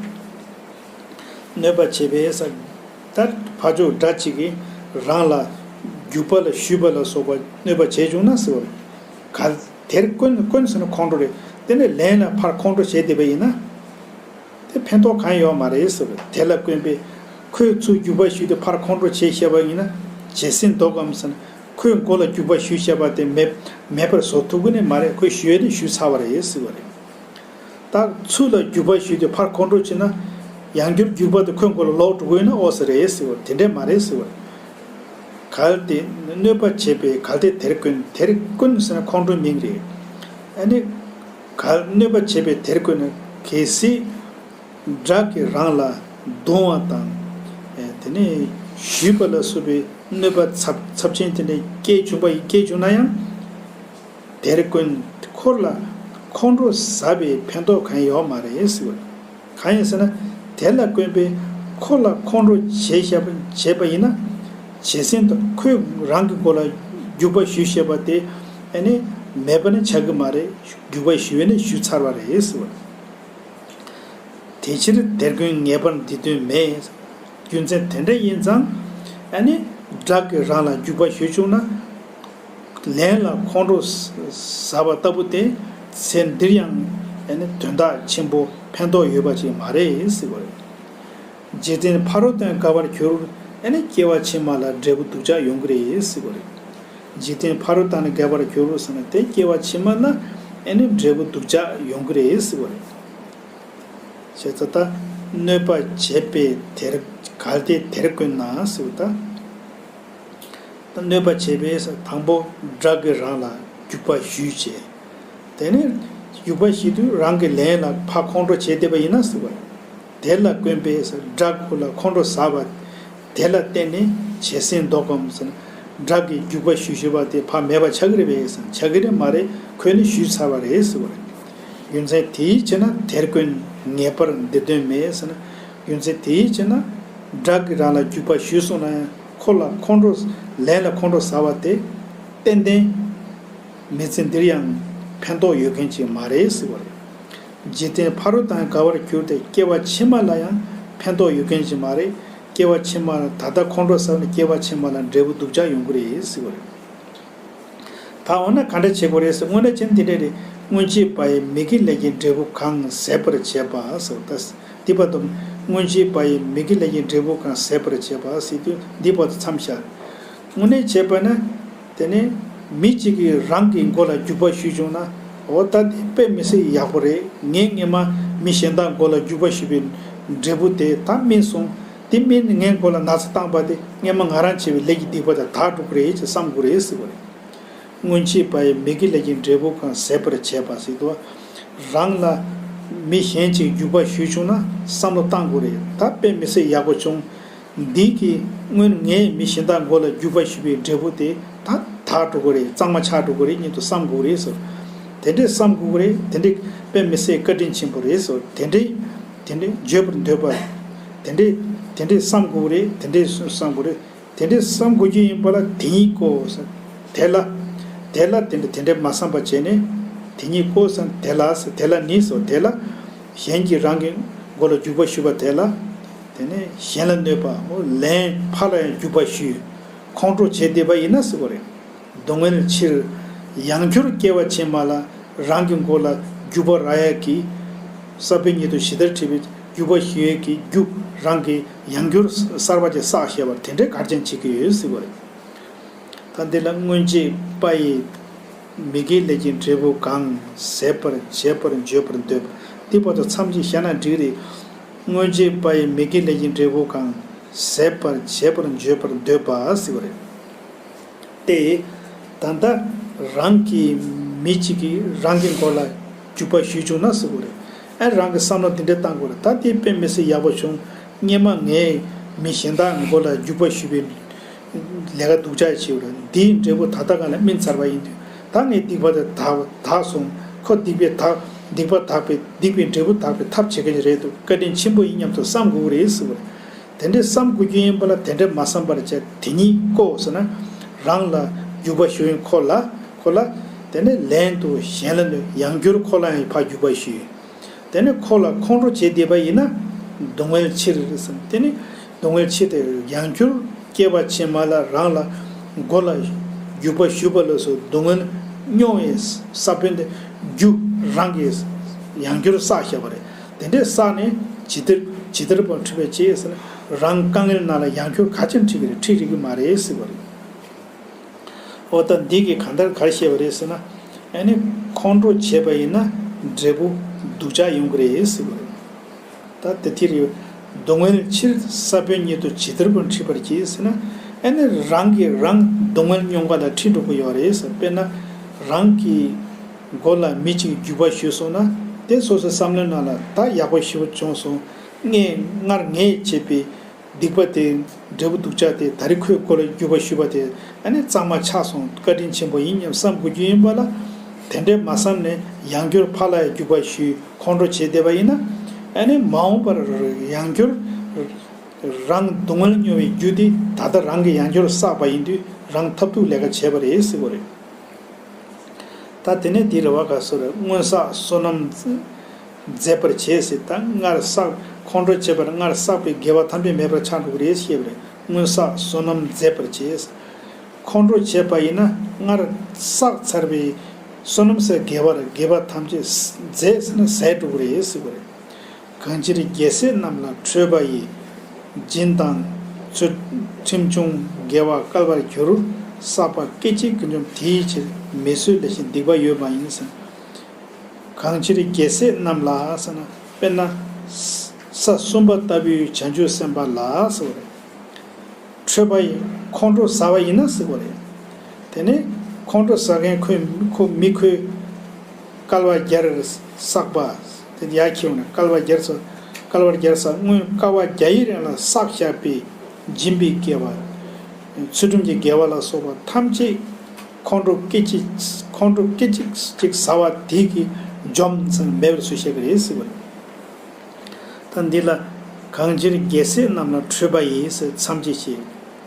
གནོད་པ་བྱེད་པས་ཟེར། ད་ཕར་ཕྱོགས་དགྲ་གཅིག་གིས་རང་ལ་རྒྱུག་པ་ལ་གཞུས་པ་ལ་སོགས་པ་གནོད་པ་བྱས་བྱུང་ན་ཟེར་བ་རེད། གལ་དེར་བཀོད། བཀོད་ཟེར་ན་ཁོང་ཁྲོ་རེད། དེ་ནས་ལན་ལ་ཕར་ཁོང་ཁྲོ་བྱས་བསྡད་པ་ཡིན་ན། དེ་ཕན་ཐོགས་གང་ཡོད་མ་རེད་ཟེར་བ། དེ་ལ་བཀོད་པས་ཁོས་ཚུར་རྒྱུག་པ་གཞུས་ཏེ་ཕར་ཁོང་ཁྲོ་བྱས་བཞག་པ་ཡིན་ན་བྱས་ཟིན་ལྡོག་གམ་ཟེར་ན། ཁོའི་མགོ་ལ་རྒྱུག་པ་གཞུས་བཞག་པ་དེ་མེད་མེད་པར་བཟོ་ཐུབ་ཀྱི་ནི་མ་རེད། ཁོས་གཞུས་ཡས་ནི་གཞུས་ཚར་བ་རེད་ཟེར་བ་རེད། ད་ཚུར་ལ་རྒྱུག་པ་གཞུས་ཏེ་ཕར་ཁོང་ཁྲོ་བྱས་ན། ཡང་བསྐྱར་རྒྱུག་པ་དེ་ཁོའི་མགོ་ལ་ལོག་འགྲོ་གི་ཡོད་ན་ཨོ་ཙི་རེད་ཟེར་བ་དེ་འདྲས་མ་རེད་ཟེར་བ་རེད། གལ་ཏེ་གནོད་པ་བྱེད་པས་གལ་ཏེ་དེར་བཀོད། དེར་བཀོད་ཟེར་ན་ཁོང་ཁྲོའི་མིང་རེད། ཨ་ནི། གལ་གནོད་པ་བྱེད་པས་དེར་བཀོད་ན་གལ་སྲིད་དགྲ་གིས་རང་ལ་རྡུང་བ་དང་། ཨེ་དེ་ནས་གཞུས་པ་ལ་སོགས་པའི་གནོད་པ་ཚབས་ཚབས་ཆེན་དེ་འདྲ་སྐྱེས་བྱུང་པ་ཡིན། སྐྱེས་བྱུང་ན་ཡང་དེར་བཀོད། ཁོ་ལ་ཁོང་ཁྲོ་ཟ་བའི་ཕན་ཐོགས་གང་ཡོད་མ་རེད་ཟེར་བ་རེད། གང་ཡིན་ཟེར་ན། དེ་ལ་བཀོད་པས་ཁོ་ལ་ཁོང་ཁྲོ་བྱས་བཞག་པ་བྱས་པ་ཡིན་ན། བྱས་ཟིན་དུ་ཁོས་རང་གི་མགོ་ལ་རྒྱུག་པ་གཞུས་བཞག་པ་དེ་ཨ་ནི་མེད་པ་ནི་ཆགས་ཀྱི་མ་རེད། རྒྱུག་པ་གཞུས་པས་ནི་གཞུས་ཚར་བ་རེད་ཟེར་བ་རེད། དེ་ཕྱིར་དེར་བཀོད་ངེས་པར་འདིར་དོན་མེད། རྒྱུ་མཚན་དེ་འདྲ་ཡིན་ཙང་། ཨ་ནི་དགྲ་གིས་རང་ལ་རྒྱུག་པ་གཞུས་བྱུང་ན། ལན་ལ་ཁོང་ཁྲོ་ཟ་བ་ལྟ་བུ་དེ་ཚེ་འདིར་ཡང་ཨ་ནི་དོན་དག་ཆེན་པོ་ཕན་ཐོགས་ཡོད་པ་ཅིག་མ་རེད་ཟེར་བ་རེད། འཇིག་རྟེན་ཕ་རོལ་ཏུ་ཡང་འགལ་བར་འགྱུར། ཨ་ནི་སྐྱེ་བ་ཕྱི་མ་ལ་འབྲས་བུ་སྡུག་ཅག་ཡོང་གི་རེད་ཟེར་བ་རེད། འཇིག་རྟེན་ཕ་རོལ་ཏུ་ཡང་འགལ་བར་འགྱུར་ཟེར་ན་དེ་སྐྱེ་བ་ཕྱི་མ་ལ་ཨ་ནི་འབྲས་བུ་སྡུག་ཅག་ཡོང་གི་རེད་ཟེར་བ་རེད། བྱས་ཙང་ད་གནོད་པ་བྱེད་པས་དེར་གལ་ཏེ་དེར་བཀོད་ན་ཟེར་བ་ད། གནོད་པ་བྱེད་པས་དང་པོ་དགྲ་གིས་རང་ལ་རྒྱུག་པ་གཞུས་བྱས། དེ་ནས་རྒྱུག་པ་གཞུས་དུས་རང་གི་ལན་ལ་ཕར་ཁོང་ཁྲོ་བྱས་བསྡད་པ་ཡིན་ན་ཟེར་བ། དེ་ལ་བཀོད་པས་དགྲ་ཁོ་ལ་ཁོང་ཁྲོ་ཟ་བ་དེ་ལ་བརྟེན་ནས་བྱས་ཟིན་ལྡོག་གམ་ཟེར་ན། དགྲ་གིས་རྒྱུག་པ་གཞུས་གཞུས་པ་དེ་ཕར་མེད་པ་ཆགས་ཀྱི་རེད་པས་ཟེར་ན། ཆགས་ཀྱི་རེད་མ་རེད། ཁོས་ནི་གཞུས་ཚར་བ་རེད་ཟེར་བ་རེད། རྒྱུ་མཚན་དེའི་ཕྱིར་ན་དེར་བཀོད་ངེས་པར་འདིར་དོན་མེད་ཟེར་ན། རྒྱུ་མཚན་དེའི་ཕྱིར་ན་དགྲ་གིས་རང་ལ་རྒྱུག་པ་གཞུས་སོང་ན་ཡང་ཁོ་ལ་ཁོང་ཁྲོ། ལན་ལ་ཁོང་ཁྲོ་ཟ་བ་དེ་ཏན་ཏན་མི་ཚེ་འདིར་ཡང་ཕན་ཐོགས་ཡོད་མཁན་ཅིག་མ་རེད་ཟེར་བ་རེད། འཇིག་རྟེན་ཕ་རོལ་ཏུ་ཡང་འགལ་བར་འགྱུར་ཏེ་སྐྱེ་བ་ཕྱི་མ་ལ་ཡང་ཕན་ཐོགས་ཡོད་མཁན་ཅིག་མ་རེད། སྐྱེ་བ་ཕྱི་མ་ལ་ད་ལྟ་ཁོང་ཁྲོ་ཟ་བ་ནི་སྐྱེ་བ་ཕྱི་མ་ལ་འབྲས་བུ་སྡུག་ཅག་ཡོང་གི་རེད་ཟེར་བ་རེད། ད་འོ་ན་ག་འདྲ་བྱེད་དགོས་རེད་ཟེར། དངོས་གནས་བྱས་ན་འདི་འདྲ་རེད། སྔོན་ཆད་པ་ཡི་མི་དགེ་ལས་ཀྱི་འབྲས་བུ་གང་ཟད་པར་བྱེད་པ་ཟེར། ད་འདི་བར་དུ་སྔོན་ཆད་པ་ཡི་མི་དགེ་ལས་ཀྱི་འབྲས་བུ་གང་ཟད་པར་བྱེད་པ་ཟེར་དུས་འདི་བར་དུ་མཚམས་བཞག་དངོས་གནས་བྱས་པ་ན། དེ་ནས་མི་གཅིག་གིས་རང་གི་མགོ་ལ་རྒྱུག་པ་གཞུས་བྱུང་ན། འོ་ད་འདི་དཔེ་མི་སྲིད་ཡག་པོ་རེད། ངས་སྔས་མ་མི་གཞན་དག་མགོ་ལ་རྒྱུག་པ་གཞུས་པའི་འབྲས་བུ་དེ་ད་སྨིན་སོང་། དེ་སྨིན་ནས་ངའི་མགོ་ལ་ན་ཚ་བཏང་པ་དེ་སྔས་མ་ང་རང་བྱས་པའི་ལས་ཀྱི་སྡིག་པ་དེ་དག་འགྲོ་གི་རེད་ཅེས་བསམ་དགོས་རེད་ཟེར་བ་རེད། སྔོན་ཆད་པ་ཡི་མི་དགེ་ལས་ཀྱི་འབྲས་བུ་གང་ཟད་པར་བྱེད་པ་ཟེར་དུས། རང་ལ་མི་གཞན་གྱིས་རྒྱུག་པ་གཞུས་བྱུང་ན་བསམ་བློ་བཏང་དགོས་རེད། ད་དཔེ་མི་སྲིད་ཡག་པོ་བྱུང་། འདི་གིས་སྔོན་ངས་མི་གཞན་དག་མགོ་ལ་རྒྱུག་པ་གཞུས་པའི་འབྲས་བུ་དེ་ད་དག་འགྲོ་གི་རེད། གཙང་མ་ཆགས་འགྲོ་གི་རེད་སྙམ་དུ་བསམ་དགོས་རེད་ཟེར། དེ་འདྲས་བསམ་དགོས་ཀྱི་རེད། དེ་འདྲས་དཔེ་མི་སྲིད་བཀའ་དྲིན་ཆེན་པོ་རེད་ཟེར། དེ་འདྲས་དེ་འདྲས་བརྗོད་པར་འདོད་པ། དེ་འདྲས་དེ་འདྲས་བསམ་དགོས་ཀྱི་རེད། དེ་འདྲས་བསམ་དགོས་རེད། དེ་འདྲས་བསམ་དགོས་ཀྱི་ཡིན་པ་ལ་དེ་ཉིད་ཀོ་ཟེར། དེ་ལ། དེ་ལ་དེ་འདྲས་དེ་འདྲས་མ་བསམ་པ་བྱས་ནས། དེ་ཉིད་ཀོ་ཟེར། དེ་ལ་ཟེར། དེ་ལ་ནི་ཟེར། དེ་ལ། གཞན་གྱིས་རང་གི་མགོ་ལ་རྒྱུག་པ་གཞུས་པ་དེ་ལ། དེ་ནས་གཞན་ལ་གནོད་པ། འོ་ལན་ཕར་ལ་ཡང་རྒྱུག་པ་གཞུས། ཁོང་ཁྲོ་བྱས་བསྡད་པ་ཡིན་ན་ཟེར་བ་རེད། སྡུག་བསྔལ་ཕྱིར། ཡང་བསྐྱར་སྐྱེ་བ་ཕྱི་མ་ལ་རང་གི་མགོ་ལ་རྒྱུག་པ་རག་ཡག་གི་ ས་བོན་ཉིད་དུ་ཇི་ལྟར་འཁྲིད་པའི་འཇུག་པ་ཞུ་ཡས་ཀྱི་རྒྱུ་རང་གི་ཡང་འགྱུར་གསར་པ་ཅིག་བསགས་བཞག་པར་དེ་འདྲའི་གར་ཅན་བྱེད་ཀྱི་ཡོད་ཟེར་བ་རེད། ད་འདི་ལ་སྔོན་བྱས་པ་ཡི་མི་དགེ་ལས་ཀྱི་འབྲས་བུ་གང་། ཟད་པར་བྱེད་པར་བརྗོད་པར་འདོད་པ། འདི་བར་དུ་མཚམས་ཅིག་བཞག་ན་འགྲིག་རེད། སྔོན་བྱས་པ་ཡི་མི་དགེ་ལས་ཀྱི་འབྲས་བུ་གང་། ཟད་པར་བྱེད་པར་བརྗོད་པར་འདོད་པ་ཟེར་བ་རེད། ཏེ། ད་ལྟ་རང་གི་མི་གཅིག་གིས་རང་གི་མགོ་ལ་རྒྱུག་པ་གཞུས་བྱུང་ན་ཟེར་བ་རེད། ཨ་རང་གི་བསམ་བློ་འདི་འདྲ་བཏང་དགོས་རེད། ད་དེ་དཔེ་མི་སྲིད་ཡག་པོ་བྱུང་། སྔོན་མ་ངས་མི་གཞན་དག་མགོ་ལ་རྒྱུག་པ་གཞུས་པའི་ལས་ཀ་སྡུག་ཅག་བྱས་པ་རེད། འདིའི་འབྲས་བུ་ད་ལྟ་ག་ལ་སྨིན་ཚར་བ་ཡིན་དུས། ད་ངས་སྡིག་པ་དེ་དག་དག་སོང་། ཁོ་སྡིག་པའི་དག་སྡིག་པ་དག་པའི་སྡིག་པའི་འབྲས་བུ་དག་པའི་ཐབས་བྱེད་མཁན་ཅིག་རེད་འདུག། བཀའ་དྲིན་ཆེན་པོ་ཡིན་སྙམ་དུ་བསམ་དགོས་ཀྱི་རེད་ཟེར་བ་རེད། དེ་འདྲའི་བསམ་དགོས་རྒྱུ་ཡིན་པ་ལ་དེ་འདྲ་མ་བསམ་པར་བྱས། དེ་ཉིད་ཀོ་ཟེར་ན་རང་ལ་རྒྱུག་པ་གཞུ་ཡིན་ཁོ་ལ། ཁོ་ལ། དེ་ནས་ལན་དུ་གཞན་ལ་ནི་ཡང་བསྐྱར་ཁོ་ལ་ཡང་ཕར་རྒྱུག་པ་གཞུ་ཡིན། དེ་ནས་ཁོ་ལ་ཁོང་ཁྲོ་བྱེད་བསྡད་པ་ཡིན་ན་སྡུག་བསྔལ་ཕྱིར་ཟེར། དེ་ནི་སྡུག་བསྔལ་ཕྱིར་དེ་ཡང་བསྐྱར་སྐྱེ་བ་ཕྱི་མ་ལ་རང་ལ་མགོ་ལ་རྒྱུག་པ་གཞུ་བ་ལ་སོགས་སྡུག་བསྔལ་མྱོང་བའི་ས་བོན་དེ་རྒྱུ་རང་གིས་ཡང་བསྐྱར་བསགས་བཞག་པ་རེད། དེ་འདྲའི་བསགས་ནས་ཇི་ལྟར་ཇི་ལྟར་བ་འཁྲུལ་པའི་རྗེས་ཟེར་ན་རང་དཀའ་ངལ་ནང་ལ་ཡང་བསྐྱར་ག་ཅི་འཁྲིད་ཀྱི་རེད། འཁྲིད་རིགས་ཀྱི་མ་རེད་ཟེར་བ་རེད། འོ་ད་འདི་གིས་གང་ལྟར་ག་རེ་བཤད་པ་རེད་ཟེར་ན། ཨ་ནི་ཁོང་ཁྲོ་བྱས་པ་ཡིན་ན་འབྲས་བུ་སྡུག་ཅག་ཡོང་གི་རེད་ཟེར་བ་རེད། ད་དེ་དེ་རེད། སྡུག་བསྔལ་ཕྱིར་ས་བོན་ཉིད་དུ་ཇི་ལྟར་བ་འཁྲིད་པར་བགྱི་ཟེར་ན། ཨ་ནི་རང་གིས་རང་སྡུག་བསྔལ་མྱོང་ག་ལ་འཁྲིད་འགྲོ་གི་ཡོད་རེད་ཟེར། དཔེར་ན་རང་གི་མགོ་ལ་མི་གཅིག་རྒྱུག་པ་གཞུས་སོང་ན། དེ་སོ་སོའི་བསམ་བློའི་ནང་ལ་ད་ཡག་པོ་ཞེ་པོ་བྱུང་སོང་། ངས་སྔར་ངས་བྱས་པའི་སྡིག་པ་དེ་འབྲས་བུ་སྡུག་ཅག་དེ་ད་རེས་ཁོའི་མགོ་ལ་རྒྱུག་པ་གཞུས་པ་དེ་ཨ་ནི་གཙང་མ་ཆགས་སོང་། བཀའ་དྲིན་ཆེན་པོ་ཡིན་སྙམ་བསམ་དགོས་རྒྱུ་ཡིན་པ་ལ། དེ་འདྲས་མ་བསམ་ནས་ཡང་བསྐྱར་ཕར་ལ་ཡང་རྒྱུག་པ་གཞུས། ཁོང་ཁྲོ་བྱས་བསྡད་པ་ཡིན་ན། ཨ་ནི་མ་འོངས་པར་ཡང་བསྐྱར་རང་སྡུག་བསྔལ་མྱོང་བའི་རྒྱུ་དེ་ད་ལྟ་རང་གིས་ཡང་བསྐྱར་བསགས་པ་ཡིན་དུས་རང་ཐབས་སྡུག་ལས་ཀ་བྱས་པ་རེད་ཟེར་བ་རེད། ད་དེ་ནས་འདི་རེད་བ། ག་སོ་རེད། སྔོན་བསགས་བསོད་ནམས་འཛད་པར་བྱེད་ཟེར། ད་སྔར་བསགས་ཁོང་ཁྲོ་བྱས་པར་སྔར་བསགས་པའི་དགེ་བ་ཐམས་ཅད་མེད་པར་ཆགས་འགྲོ་གི་རེད་ཞེས་པ་རེད། སྔོན་བསགས་བསོད་ནམས་འཛད་པར་བྱེད། ཁོང་ཁྲོ་བྱས་པ་ཡིན་ན་སྔར་བསགས་ཚར་བའི་བསོད་ནམས་ཟེར་དགེ་བ་རེད། དགེ་བ་ཐམས་ཅད་འཛད་ཟེར་ན་ཟད་འགྲོ་གི་རེད་ཟེར་བ་རེད། གང་ཕྱིར་རྒྱལ་སྲས་རྣམས་ལ་ཁྲོས་པ་ཡིས། སྦྱིན་དང་ཚུལ་ཁྲིམས་བྱུང་དགེ་བ་བསྐལ་པར་གྱུར། བསགས་པ་སྐད་ཅིག་གིས་འཇོམས་དེའི་ཕྱིར། མི་བཟོད་ལས་གཞན་སྡིག་པ་ཡོད་མ་ཡིན་ཟེར། གང་ཕྱིར་རྒྱལ་སྲས་རྣམས་ལ་ཟེར་ན། དཔེར་ན་ས་གསུམ་པ་ལྟ་བུའི་བྱང་ཆུབ་སེམས་དཔའ་ལ་ཟེར་བ་རེད། ཁྲོས་པ་ཡིས་ཁོང་ཁྲོ་ཟ་བ་ཡིན་ན་ཟེར་བ་རེད། དེ་ནས་ཁོང་ཁྲོ་ཟ་མཁན་ཁོའི་ཁོ་མི་ཁོས་བསྐལ་པ་བརྒྱར་བསགས་པ། དེ་ཡར་ཁྱེར་ཡོང་ནས་བསྐལ་པ་བརྒྱར་བསགས། བསྐལ་པ་བརྒྱར་བསགས། སྔོན་བསྐལ་པ་བརྒྱ་ཡི་རིང་ལ་བསགས་བཞག་པའི་སྦྱིན་པའི་དགེ་བ། ཚུལ་ཁྲིམས་ཀྱི་དགེ་བ་ལ་སོགས་པ་ཐམས་ཅད་ཁོང་ཁྲོ་སྐད་ཅིག་ཁོང་ཁྲོ་སྐད་ཅིག་ཅིག་ཟ་བ་དེ་གིས་འཇོམས་ཟེར་མེད་པར་བཟོས་བཞག་གི་རེད་ཟེར་བ་རེད། ད་འདི་ལ་གང་ཕྱིར་རྒྱལ་སྲས་རྣམས་ལ་ཁྲོས་པ་ཡིས་ཟེར་མཚམས་བཅད་བྱས།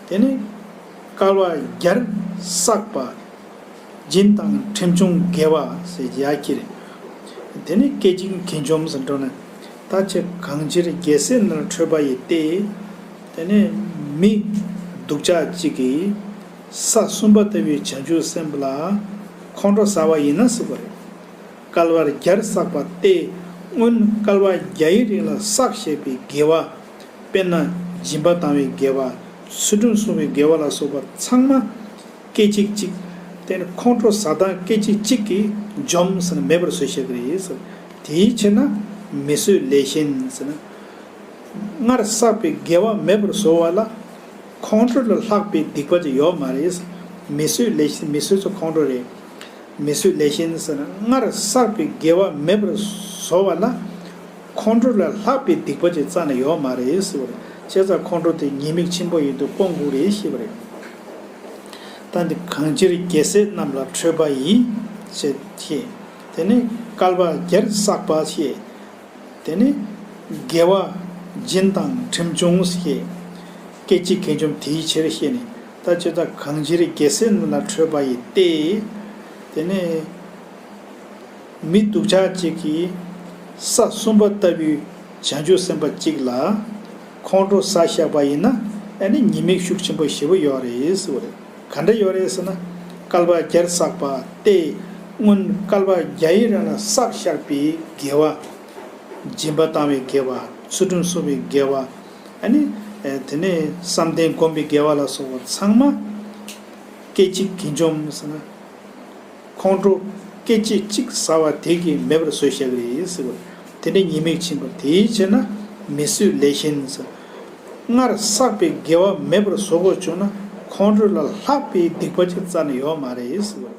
དེ་ནས་བསྐལ་པ་བརྒྱར་བསགས་པ། སྦྱིན་དང་ཁྲིམས་བྱུང་དགེ་བ་ཟེར་ཡར་ཁྱེར། དེ་ནས་སྐད་ཅིག་གིས་འཇོམས་ཟེར་འགྲོ་ནས། ད་ཅི་གང་ཕྱིར་རྒྱལ་སྲས་རྣམས་ལ་ཁྲོས་པ་ཡིས་ཏེ། དེ་ནས་མི་སྡུག་ཅག་ཅིག་གིས་ས་གསུམ་པ་ལྟ་བུའི་བྱང་ཆུབ་སེམས་དཔའ་ལ་ཁོང་ཁྲོ་ཟ་བ་ཡིན་ན་ཟེར་བ་རེད། བསྐལ་པ་བརྒྱར་བསགས་པ་སྟེ། སྔོན་བསྐལ་པ་བརྒྱ་ཡི་རིང་ལ་བསགས་བཞག་པའི་དགེ་བ། དཔེར་ན་སྦྱིན་པ་བཏང་བའི་དགེ་བ། ཚུལ་ཁྲིམས་སྲུང་བའི་དགེ་བ་ལ་སོགས་པ་ཚང་མ་སྐད་ཅིག་གཅིག་དེ་ནི་ཁོང་ཁྲོ་ཟ་སྟངས་སྐད་ཅིག་གཅིག་གིས་འཇོམས་ཟེར་ན་མེད་པར་བཟོས་བཞག་གི་རེད་ཟེར། དེའི་ཕྱིར་ན་མི་བཟོད་ལས་གཞན་ཟེར་ན། སྔར་བསགས་པའི་དགེ་བ་མེད་པར་བཟོ་བ་ལ། ཁོང་ཁྲོ་ལས་ལྷག་པའི་སྡིག་པ་ཅིག་ཡོད་མ་རེད། མི་བཟོད་ལས་གཞན། མི་བཟོད་ཚོ་ཁོང་ཁྲོ་རེད། མི་བཟོད་ལས་གཞན་ཟེར་ན་སྔར་བསགས་པའི་དགེ་བ་མེད་པར་བཟོ་བ་ལ། ཁོང་ཁྲོ་ལས་ལྷག་པའི་སྡིག་པ་ཅིག་རྩ་ནས་ཡོད་མ་རེད་ཟེར་བ་རེད། བྱས་ཙང་ཁོང་ཁྲོ་དེ་ཉེས་དམིགས་ཆེན་པོ་ཡིན་དུས་སྤོང་དགོས་རེད་ཞེས་པ་རེད། ད་འདི་གང་ཕྱིར་རྒྱལ་སྲས་རྣམས་ལ་ཁྲོས་པ་ཡིས། ཞེས་བཤད། དེ་ནི་བསྐལ་པ་བརྒྱར་བསགས་པ་ཞེས། དེ་ནི་དགེ་བ་སྦྱིན་དང་ཁྲིམས་བྱུང་ཞེས། སྐད་ཅིག་གིས་འཇོམས་དེའི་ཕྱིར་ཞེས་ནས། ད་ཅི་ད་གང་ཕྱིར་རྒྱལ་སྲས་རྣམས་ལ་ཁྲོས་པ་ཡིས་ཏེ། དེ་ནི་མི་སྡུག་ཅག་ཅིག་གིས་ས་གསུམ་པ་ལྟ་བུའི་བྱང་ཆུབ་སེམས་དཔའ་གཅིག་ལ་ཁོང་ཁྲོ་ཟ་བཞག་པ་ཡིན་ན། ཨ་ནི་ཉེས་དམིགས་ཤུགས་ཆེན་པོ་ཞེ་པོ་ཡོད་རེད་ཟེར་བ་རེད། ག་འདྲ་ཡོད་རེད་ཟེར་ན། བསྐལ་པ་བརྒྱར་བསགས་པ་སྟེ། སྔོན་བསྐལ་པ་བརྒྱ་ཡི་རིང་ལ་བསགས་བཞག་པའི་དགེ་བ། སྦྱིན་པ་བཏང་བའི་དགེ་བ། ཚུལ་ཁྲིམས་སྲུང་བའི་དགེ་བ། ཨ་ནི་དེ་ནས་བསམ་གཏན་སྒོམ་པའི་དགེ་བ་ལ་སོགས་པ་ཚང་མ། སྐད་ཅིག་གིས་འཇོམས་ཟེར་ན། ཁོང་ཁྲོ་སྐད་ཅིག་གཅིག་ཟ་བ་དེ་གིས་མེད་པར་བཟོས་བཞག་གི་རེད་ཟེར་བ། དེ་འདྲའི་ཉེས་དམིགས་ཆེན་པོ་དེའི་ཕྱིར་ན་མི་བཟོད་ལས་གཞན་ཟེར། སྔར་བསགས་པའི་དགེ་བ་མེད་པར་བཟོ་དགོས་བྱུང་ན་ཁོང་ཁྲོ་ལས་ལྷག་པའི་སྡིག་པ་ཅིག་རྩ་ནས་ཡོད་མ་རེད་ཟེར་བ།